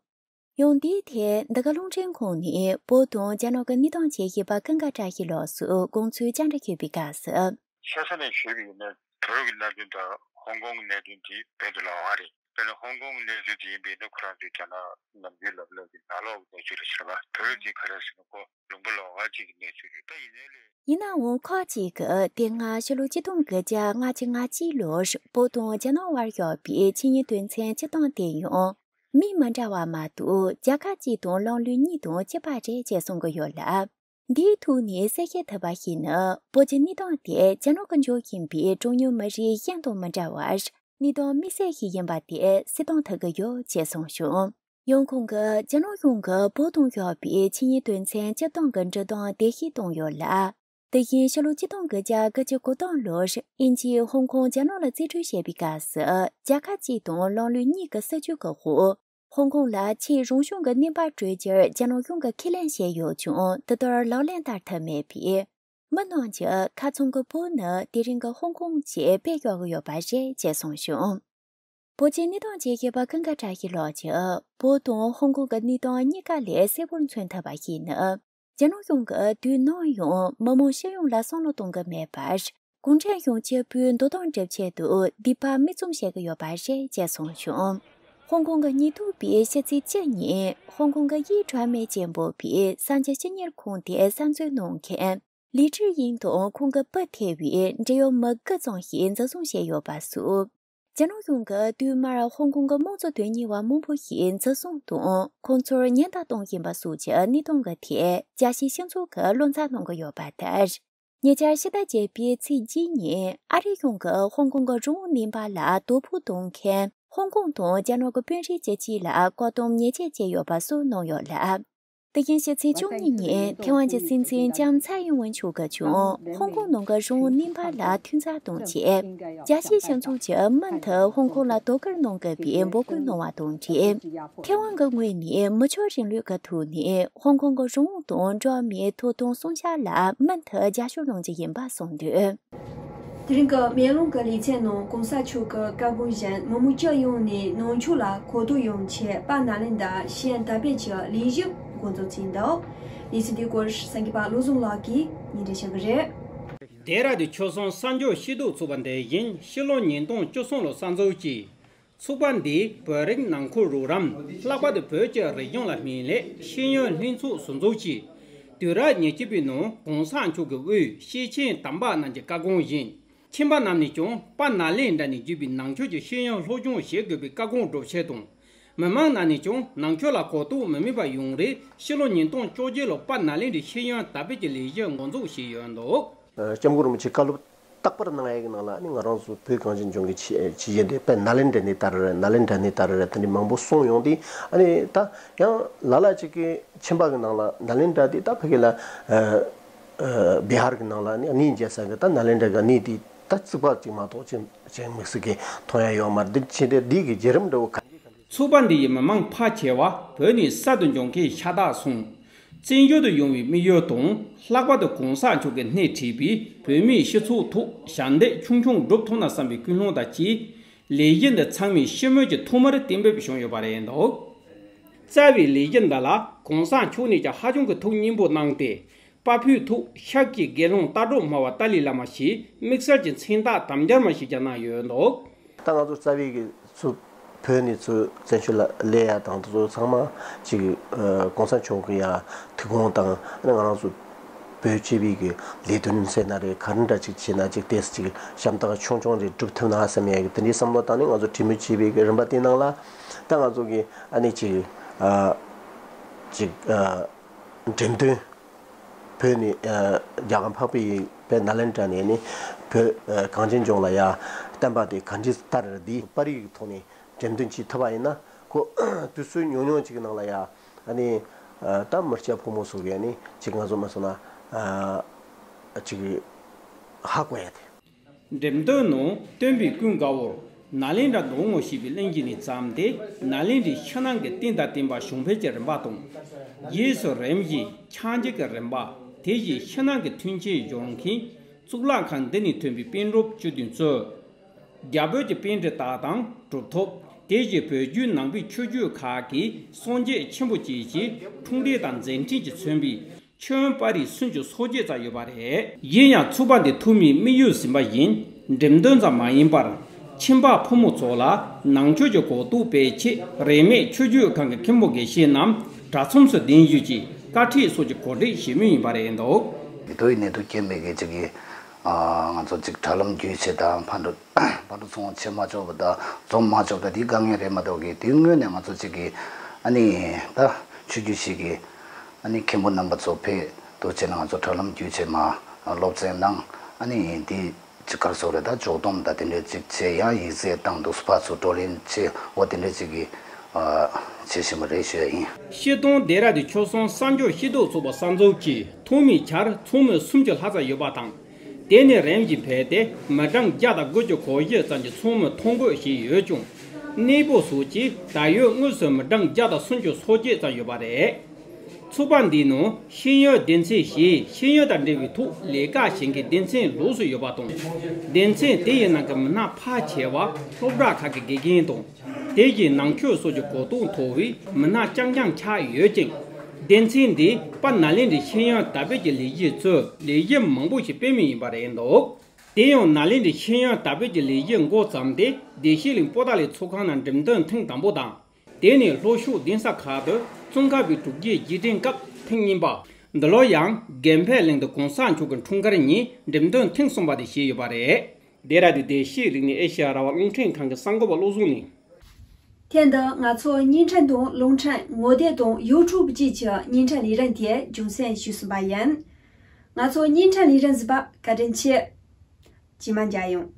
ཡང་དེའི་ཐད་འདི་ག་རླུང་འཕྲིན་ཁང་ནས་བོད་དང་རྒྱ་ནག་གི་གནས་སྟངས་དཔྱད་ཞིབ་པ་ཀུན་དགའ་བཀྲ་ཤིས་ལགས་སུ་དགོངས་ཚུལ་བཅར་འདྲི་ཞུས་པའི་སྐབས་སུ། ཆེ་ས་ནས་ཞུས་པ་ཡིན་ན་བོད་ཀྱི་གནད་དོན་དང་ཧོང་ཀོང་གི་གནད་དོན་དེ་བོད་དུ་ལོགས་ཀ་རེད། དཔེར་ན་ཧོང་ཀོང་གི་གནས་ཚུལ་དེ་ཡིན་པས་ན་ཁོ་རང་ཚོས་རྒྱ་ནག་ནམ་རྒྱུན་ལབ་ལབ་ཀྱི་ནང་ལོགས་ཀྱི་གནས་ཚུལ་རེད་ཟེར་བ། བོད་ཀྱི་ག་རེ་ཟེར་ན་ཁོ་ལུང་པ་ལོགས་ཀ་གཅིག་གི་གནས་ཚུལ་རེད། ད་ཡིན་ནའི་ལས། ཡིན་ནའང་ཁག་ཅིག་གིས་དེ་སྔ་ཕྱི་ལོ་ཆིག་སྟོང་དགུ་བརྒྱ་ལྔ་བཅུ་ང་གཅིག་ལོར་བོད་དང་རྒྱ་ནག་དབར་བཞག་པའི་ཆིངས་ཡིག་དོན་ཚན་བཅུ་སྟོང་དེ་ཡང་མིང་མི་འདྲ་བ་མ་གཏོགས་རྒྱལ་ཁབ་གཅིག་དང་ལམ་ལུགས་གཉིས་དང་གཅིག་པ་རེད་ཅེས་གསུང་གི་ཡོད་ལ། འདིའི་ཐོག་ནས་གསལ་བཤད་ཐུབ་པ་ཞིག་ནི། བོད་ཀྱི་གནས་སྟངས་དེ་རྒྱ་ནག་གི་འཇོག་བཞིན་པའི་གྲངས་ཉུང་མི་རིགས་གཞན་དང་མི་འདྲ་བར། གནས་སྟངས་དམིགས་བསལ་ཞིག་ཡིན་པ་དེ་སེལ་གཏོང་ཐུབ་ཀྱི་ཡོད་ཅེས་གསུངས་བྱུང་། ཡང་ཁོང་གིས་རྒྱ་ནག་གཞུང་གིས་བོད་དང་ཡོད་པའི་ཆིངས་ཡིག་དོན་ཚན་བཅུ་སྟོང་གི་འབྲི་སྟངས་བདེ་སྐྱིད་བཏང་ཡོད་ལ། དེ་བཞིན་ཕྱི་ལོ་ཆིག་སྟོང་དགུ་བརྒྱ་དགུ་བཅུ་གོ་གསུམ་ལོར་དབྱིན་ཇིས་ཧོང་ཀོང་རྒྱ་ནག་ལ་རྩིས་སྤྲོད་བྱས་པའི་སྐབས་སུ། རྒྱལ་ཁབ་གཅིག་དང་ལམ་ལུགས་གཉིས་ཀྱི་སྲིད་བྱུས་ཀྱི་འོག་ཧོང་ཀོང་ལ་ཆེས་རང་བྱུང་གི་གནས་བབ་སྤྲོད་རྒྱུར་རྒྱ་ནག་གཞུང་གིས་ཁས་ལེན་བྱས་ཡོད་ཀྱང་། དེ་ལྟར་ལག་ལེན་བསྟར་ཐུབ་མེད་པས། མི་རྣམས་ཀྱིས་ཁ་ཚང་གི་བོད་ནི་དེ་རིང་གི་ཧོང་ཀོང་ཞེས་དཔེ་བཞག་གི་ཡོད་པ་རེད་ཅེས་གསུངས་བྱུང་། བོད་ཀྱི་གནས་སྟངས་དཔྱད་ཞིབ་པ་ཀུན་དགའ་བཀྲ་ཤིས་ལགས་ཀྱིས། བོད་དང་ཧོང་ཀོང་གི་གནས་སྟངས་གཉིས་ཀ་ལས་གསལ་པོར་མཚོན་ཐུབ་པ་ཞིག་ནི། རྒྱ་ནག་གཞུང་གིས་དུས་ནམ་ཡང་མི་མང་སྤྱི་ཡོངས་ལ་བསམ་བློ་གཏོང་གི་མེད་པར། གུང་ཁྲན་གཞུང་སྐྱོང་པའི་འདུ་སྟངས་སྒྲུབ་ཆེད་དུ་སྡིག་པ་མིག་བཙུམ་བྱེད་ཀྱི་ཡོད་པ་རེད་ཅེས་གསུངས་བྱུང་། ཧོང་ཀོང་གི་ཉེན་རྟོག་པས་ཕྱི་ཚེས་བཅུ་ཉིན་ཧོང་ཀོང་གི་ཡིས་གྲངས་མེད་ཅན་འབོད་པའི་གསར་འགྱུར་སྤྱི་གཉེར་ཁང་དེ་གསར་འཛུགས་གནང་མཁན་ལི་ཁྲི་དབྱིང་དང་ཁོང་གི་བུ་ཐེ་བའི་འབྲེལ་ཡོད་མི་དགུ་ཙམ་ཞིག་འཛིན་བཟུང་བྱས་ཡོད་པ་སོགས། རྒྱ་ནག་གཞུང་གིས་དུས་མར་ཧོང་ཀོང་གི་དམངས་གཙོ་དོན་གཉེར་བ་མང་པོ་ཞིག་འཛིན་བཟུང་དང་ཁོང་ཚོར་ཉེན་བརྡ་གཏོང་བཞིན་པ་སོགས་ཀྱི་གནས་སྟངས་ཀྱི་ཐད་རྒྱལ་སྤྱིའི་སྤྱི་ཚོགས་ཀྱིས་བློ་འཚབ་གནང་གི་ཡོད་པ་ལྟར། ཉེ་ཆར་ཕྱི་ཟླ་བརྒྱད་པའི་ཚེས་བརྒྱད་ཉིན་ཨ་རིའི་གཞུང་གིས་ཧོང་ཀོང་གི་རང་དབང་རྣམ་པ་ལ་དོ་ཕོག་གཏོང་མཁན་ཧོང་ཀོང་དང་རྒྱ་ནག་གི་དཔོན་རིགས་བཅུ་གཅིག་ལ་བཀག་སྡོམ་ཉེས་ཆད་བཅད་ཡོད་པ་སོགས་གནང་ཡོད་ལ། དེ་བཞིན་ཕྱི་ཚེས་བཅུ་གཉིས་ཉིན་ཐེ་ཝན་གྱི་སྲིད་འཛིན་ལྕམ་ཚའེ་ཡིན་ཝེན་མཆོག་གིས་ཀྱང་ཧོང་ཀོང་ནང་གི་རང་དབང་རྣམ་པ་ལ་མཐུན་རྐྱེན་གཏོང་ཆེད། རྒྱལ་སྤྱིའི་སྤྱི་ཚོགས་ཀྱིས་མུ་མཐུད་ཧོང་ཀོང་ལ་དོ་ཁུར་གནང་དགོས་པའི་འབོད་སྐུལ་གནང་བ་དང་འབྲེལ། ཐེ་ཝན་གྱི་ངོས་ནས་མི་ཆོས་རིང་ལུགས་ཀྱི་ཐོག་ནས་ཧོང་ཀོང་གི་རང་དབང་དང་འགྲོ་བ་མིའི་ཐོབ་ཐང་སྲུང་སྐྱོབ་ལ་མུ་མཐུད་རྒྱབ་སྐྱོར་གནང་རྒྱུ་ཡིན་པ་གསུངས་འདུག་དེ་རིང་གི་མེ་ལོང་གི་ལེ་ཚན་ནང་གོང་ས་མཆོག་གི་བཀའ་དགོངས་བཞིན་མི་མང་སྤྱི་ཡོངས་ནས་ནང་ཆོས་ལ་གོ་རྟོགས་ཡོང་ཆེད་དཔལ་ནཱ་ལེནྡྲ་ཞེས་དར་སྤེལ་གྱི་ལས་གཞི་ འགོ་འཛུགས་ཕྱིན་འདུག་གནས་ཚུལ་འདི་སྐོར་སངས་རྒྱས་པ་བློ་བཟང་ལགས་ཀྱིས་སྙན་སྒྲོན་ཞུ་གི་རེད། འདི་ར་དེ་ཆོལ་གསུམ་གསར་འགྱུར་ཤེས་རྟོགས་ཚོགས་པ་འདི་བཞིན་ཕྱི་ལོ་ཉིས་སྟོང་བཅུ་གསུམ་ལོ་གསར་འཛུགས་ཀྱི་ཚོགས་པ་འདིས་བོད་རིགས་ནང་ཁུལ་རོགས་རམ། ལྷག་པར་དུ་བོད་ཀྱི་རིག་གཞུང་ལ་དམིགས་ནས་ཤེས་ཡོན་ལྷན་ཚོགས་སུ་འཛུགས་ཀྱིས། དུས་རབས་ཉེར་གཅིག་པའི་ནང་གོང་ས་མཆོག་གི་དབུས་ཤེར་ཕྱིན་དམ་པ་རྣམས་ཀྱི་བཀའ་དགོངས་བཞིན། ཁྱིམ་པ་རྣམས་ནས་ཀྱང་དཔལ་ནཱ་ལེནྡྲ་ནས་བརྒྱུད་པའི་ནང་ཆོས་ཀྱི་ཤེས་ཡོན་སློབ་སྦྱོང་བྱེད་དགོས་པའི་བཀའ་དགོངས་སྒྲུབ་བྱེད་དང་། མི་མང་རྣམས་ནས་ཀྱང་ནང་ཆོས་ལ་གོ་རྟོགས་མི་དམིགས་པ་ཡོང་རེ་ཕྱི་ལོ་ཉིས་སྟོང་བཅོ་བརྒྱད་ལོ་དཔལ་ནཱ་ལེནྡྲའི་ཤེས་ཡོན་དར་སྤེལ་གྱི་ལས་གཞི་འགོ་འཛུགས་བྱས་ཡོད་འདུག་སྐྱབས་མགོན་རིན་པོ་ཆེས་བཀའ་སློབ་རྟག་པར་གནང་ཡག་གི་ནང་ལ་ནི་ང་རང་ཚོ་བོད་གངས་ཅན་ལྗོངས་ཀྱི་ཆེ་ཆེ་ཆེན་དེ་དཔལ་ནཱ་ལེནྡྲ་ནས་དར་རེད། ནཱ་ལེནྡྲ་ནས་དར་རེད། དེ་འདྲ་མང་པོ་གསུངས་ཡོང་དུས་ཨ་ནི་ད་ཡང་ལ་ལ་ཅིག་གི་ཁྱིམ་པ་གི་ནང་ལ་ནཱ་ལེནྡྲ་དེ་ད་ཕ་གི་ལ་ཨ་ཨ་བི་ཧར་གི་ནང་ལ་ནི་གནས་མཇལ་ས་གི་ད་ནཱ་ལེནྡྲ་གི་གནས་དེ་ད་རྩིག་པ་ཅིག་མ་གཏོགས་ཅིག་ཅིག་དམིགས་བསལ་གི་མཐོང་ཡ་ཡོད་མ་རེད། འདི་ཕྱི་དེ་འདི་གི་བརྒྱུད་རིམ་འདྲ་བོ་ག་ཚོགས་པ་འདི་ཡི་མི་མང་ཕལ་ཆེ་བ་བོད་ནས་གསར་དུ་འབྱོར་མཁན་ཤ་སྟག་སོང་། བཙན་བྱོལ་དུ་ཡོང་བའི་དམིགས་ཡུལ་དང་། ལྷག་པར་དུ་གོང་ས་མཆོག་གིས་སྣེ་ཁྲིད་པའི་བོད་མིའི་སྤྱི་ཚོགས་ཐོག་ཞབས་འདེགས་ཆུང་ཆུང་སྒྲུབ་ཐུབ་ན་བསམ་པའི་ཀུན་སློང་དང་བཅས། ལས་གཞི་འདི་ཚང་མས་ཤུགས་སྣོན་གྱིས་ཐོག་མར་གཏན་འབེབས་བྱུང་ཡོད་པ་རེད་འདུག་རྩ་བའི་ལས་གཞི་འདི་ལ་གོང་ས་མཆོག་ནས་ཀྱང་ཧ་ཅང་གི་ཐུགས་མཉེས་པོ་གནང་སྟེ། དཔའ་བོའི་ཐུགས་ཤགས་ཀྱིས་དགེ་སློང་ལྟ་གྲུབ་སྨྲ་བ་ཏཱ་ལའི་བླ་མ་ཞེས་དམིགས་བསལ་གྱི་མཚན་རྟགས་དམ་སྦྱར་མ་ཞིག་ཀྱང་གནང་ཡོད་འདུག་ད་ང་ཚོ་རྩ་བའི་གི་ཚུ་བོད་ནས་ཚུ་བཙན་བྱོལ་ལ་སླེབས་ཡ་དང་དེ་ཚོ་ཚང་མ་ཅིག་ཨ་གོང་ས་མཆོག་གི་ཡ་ཐུགས་དགོངས་དང་ཨ་ནི་ང་རང་ཚོ་བོད་སྤྱི་པའི་གི་ལས་དོན་ཟེར་ན་རེད། ག་རེ་འདྲ་ཅིག་བྱས་ན་ཅིག་ཏོག་ཙམ་ཅིག་ཞབས་འདེགས་ཆུང་ཆུང་རེ་སྒྲུབ་ཐུབ་ན་བསམ་ཡ་གི་དེ་འདྲའི་བསམ་བློ་བཏང་ནས་ང་ཚོ་གྲོས་མོལ་བྱས་པའི་གི་རིམ་པ་དེའི་ནང་ལ་ད་ང་ཚོ་གི་ཨ་ནི་ཅིག་ཨ་ཅིག་ཨ་འགྲེམས་སྟོན། བོད་ནས་ཨ་རྒྱ་གར་འཕགས་པའི་བོད་ནཱ་ལེནྡྲ་ནས་ནི་བོད་ཨ་གངས་ཅན་ལྗོངས་ལ་ཡ་བསྟན་པ་དེ་ག་འདྲ་དར་འདི་པར་རིས་ཀྱི་ཐོག་ནས་འགྲེམས་སྟོན་བྱེད་ཐུབ་པ་ཡིན་ན་ཁོ་དུས་ཚོད་ཉུང་ཉུང་ཅིག་གི་ནང་ལ་ཡ་ཨ་ནི་ཨ་ད་མི་སྐྱ་ཕོ་མོ་ཚོ་གིས་ནི་ཅིག་ང་ཚོ་མ་སོང་ན་ཨ་ཅིག་ཧ་གོ་ཡ་དེ། འགྲེམས་སྟོན་ནང་སྟོན་པའི་ཀུན་དགའ་བོར་ནཱ་ལེནྡྲ་མདོ་སྔགས་ཞེས་པའི་གླེང་གཞི་ནས་བརྩམས་ཏེ་ནཱ་ལེནྡྲའི་ཕྱི་ནང་གི་རྟེན་དང་བརྟེན་པ་བྱུང་འཕེལ་གྱི་རིམ་པ་དང་། རྗེས་སུ་རིམ་བཞིན་ཕྱག་འགྱེད་ཀྱི་རིམ་པ། དེ་བཞིན་ཕྱི་ནང་གི་མཐུན་རྐྱེན་སྦྱོར་མཁན་གཙུག་ལག་ཁང་འདི་ནས་ཐོན་པའི་པཎ་གྲུབ་བཅུ་བདུན་གཙོས། རྒྱ་བོད་ཀྱི་པཎྜི་ཏ་དང་གྲུབ་ཐོབ། དེ་བཞིན་བོད་བརྒྱུད་ནང་པའི་ཆོས་བརྒྱུད་ཁག་གི་སངས་རྒྱས་ཆེན་པོ་བཅས་ཀྱི་འཁྲུངས་འདས་དང་མཛད་འཕྲིན་གྱིས་མཚོན་པའི་མཆོད་ཡོན་པར་རིས་སུམ་ཅུ་སོ་བརྒྱད་ཙམ་ཡོད་པ་རེད། ཡིན་ཡང་ཚོགས་པ་འདི་ཐོག་མའི་དམིགས་ཡུལ་ཟིན་པ་བཞིན་འགྲེམས་སྟོན་ཙམ་མ་ཡིན་པར་ཁྱིམ་པ་ཕོ་མོ་ཚོ་ལ་ནང་ཆོས་ཀྱི་གོ་རྟོགས་སྤེལ་ཆེད་རིས་མེད་ཆོས་བརྒྱུད་ཁང་གི་མཁན་པོ་དགེ་བཤེས་རྣམས་གྲྭ་ཚང་སུ་གདན་ཞུས་ཀྱིས་དཀའ་ཁྲིད་སོགས་ཀྱི་གོ་སྒྲིག་བྱེད་མུས་ཡིན་པ་རེད་འདུག་མི་ཐོག་ཡིན་ནས་དུ་སྐྱེ་མེད་ཀྱི་ཅིག་གི་ང་ཚོ་ཅིག་དྲ་ལམ་བརྒྱུད་བྱས་དང་ཕར་འགྲོ་ཕར་འགྲོ་ཚུར་འོང་བྱེད་མ་ཆོག་པ་དང་འཛོམས་མ་ཆོག་པ་དེ་དཀའ་ངལ་རེད་མ་གཏོགས་ཀྱི་དེའི་སྔོན་ནས་ང་ཚོ་ཅིག་གི་ཨ་ནི་ད་ཆོས་བརྒྱུད་ཞིག་གི་ཨ་ནི་མཁན་པོ་རྣམ་པ་ཚོ་ཕེབས་འདུག་བྱས་ན་ང་ཚོ་དྲ་ལམ་བརྒྱུད་བྱས་མ་སློབ་ཚན་གནང་ཨ་ནི་དེ་ཅིག་གར་སོགས་རེད་ད་ཕྱོགས་བསྡོམས་དང་དེ་འདྲའི་ཅིག་བྱས་ཡང་ཡིག་ཚད་བཏང་འདུག་ཕར་ཚུར་བགྲོ་གླེང་བྱས་འོ་དེ་འདྲའི་ཅིག་གི་བྱེད་བཞིན་པ་རེད་ཞུ་ཡ་ཡིན། སྤྱིར་བཏང་འདི་ར་དེ་ཆོལ་གསུམ་གསར་འགྱུར་ཤེས་རྟོགས་ཚོགས་པ་གསར་འཛུགས་ཀྱིས་ཐོག་མའི་ཆར་ཚོགས་མི་སུམ་ཅུ་ལྷག་ཙམ་ཡོད་པ་དང་། དེ་ནས་རིམ་བཞིན་འཕེལ་ཏེ་མི་གྲངས་བརྒྱ་དང་དགུ་བཅུ་གོ་བཞི་ཙམ་གྱི་ཚོགས་མི་ཐོ་འགོད་བྱས་ཡོད་ཀྱང་། གནས་སྤོ་སོགས་ཀྱིས་ད་ཡོད་དངོས་སུ་མི་གྲངས་བརྒྱ་དང་སུམ་ཅུ་སོ་བརྒྱད་ཙམ་ཡོད་པ་རེད། ཚོགས་པ་འདིའི་ནང་ཤེས་ཡོན་སྡེ་ཚན་ཞེས་ཤེས་ཡོན་དང་འབྲེལ་བའི་ཐོག་ལས་ཀ་བྱེད་མཁན་སྡེ་ཚན་ལོགས་སུ་ཡོད་པ་དང་། སྡེ་ཚན་དེ་ཡི་ནང་གི་མི་སྣ་ཕལ་ཆེ་བ་སློབ་གྲྭ་ཁག་གི་དགེ་རྒན་དང་། དེ་བཞིན་ནང་ཆོས་སོགས་ཀྱི་གོ་རྟོགས་མཐོ་བའི་མི་སྣ་རྐྱང་རྐྱང་ཆགས་ཡོད་ཅིང་། སྡེ་ཚན་འདིས་དཔལ་ནཱ་ལེནྡྲའི་ཤེས་ཡོན་དར་སྤེལ་གྱི་ལས་གཞི་གཙོས་ལས་གཞི་མང་པོ་ཞིག་སྤེལ་མུས་ཡིན་པ་རེད་འདུག་དེ་ཡང་ནཱ་ལེནྡྲའི་ཤེས་ཡོན་དར་སྤེལ་གྱི་ལས་གཞི་འགོ་བརྩམས་ཏེ་བདེ་སྐྱིད་གླིང་པོ་ཏཱ་ལའི་ཚོགས་ཁང་ནང་འགྲེམས་སྟོན་ཐེངས་དང་པོ་དང་། དེ་ནས་ལྷོ་ཕྱོགས་གདན་ས་ཁག་ཏུ་ཙོང་ཁ་པའི་སྒྲུབ་བརྒྱུད་རྗེས་དྲན་སྐབས་ཐེངས་གཉིས་པ། འདི་ལོ་ཡང་དགེ་འཕེལ་གླིང་དུ་གོང་ས་མཆོག་གི་འཁྲུངས་སྐར་ཉིན་འགྲེམས་སྟོན་ཐེངས་གསུམ་པ་དེ་བྱས་ཡོད་པ་རེད། འདི་ར་དེ་བདེ་སྐྱིད་རིག་གནས་ཨེ་ཤེ་ཡ་རང་དབང་རླུང་འཕྲིན་ཁང་གི་གསར་འགོད་པ་བློ་བཟང་ནས། ཐེངས་འདིར་ང་ཚོ་བརྙན་འཕྲིན་དང་རླུང་འཕྲིན་ངོ་དེབ་དང་ཡུ་ཊུབ་བཅས་ཀྱི་བརྙན་འཕྲིན་ལས་རིམ་དེ་རྒྱུན་སྲིང་ཞུས་ཟིན་པ་ཡིན། ང་ཚོ་བརྙན་འཕྲིན་ལས་རིམ་གཟིགས་པར་བཀའ་དྲིན་ཆེ། རྗེས་མ་མཇལ་ཡོང་།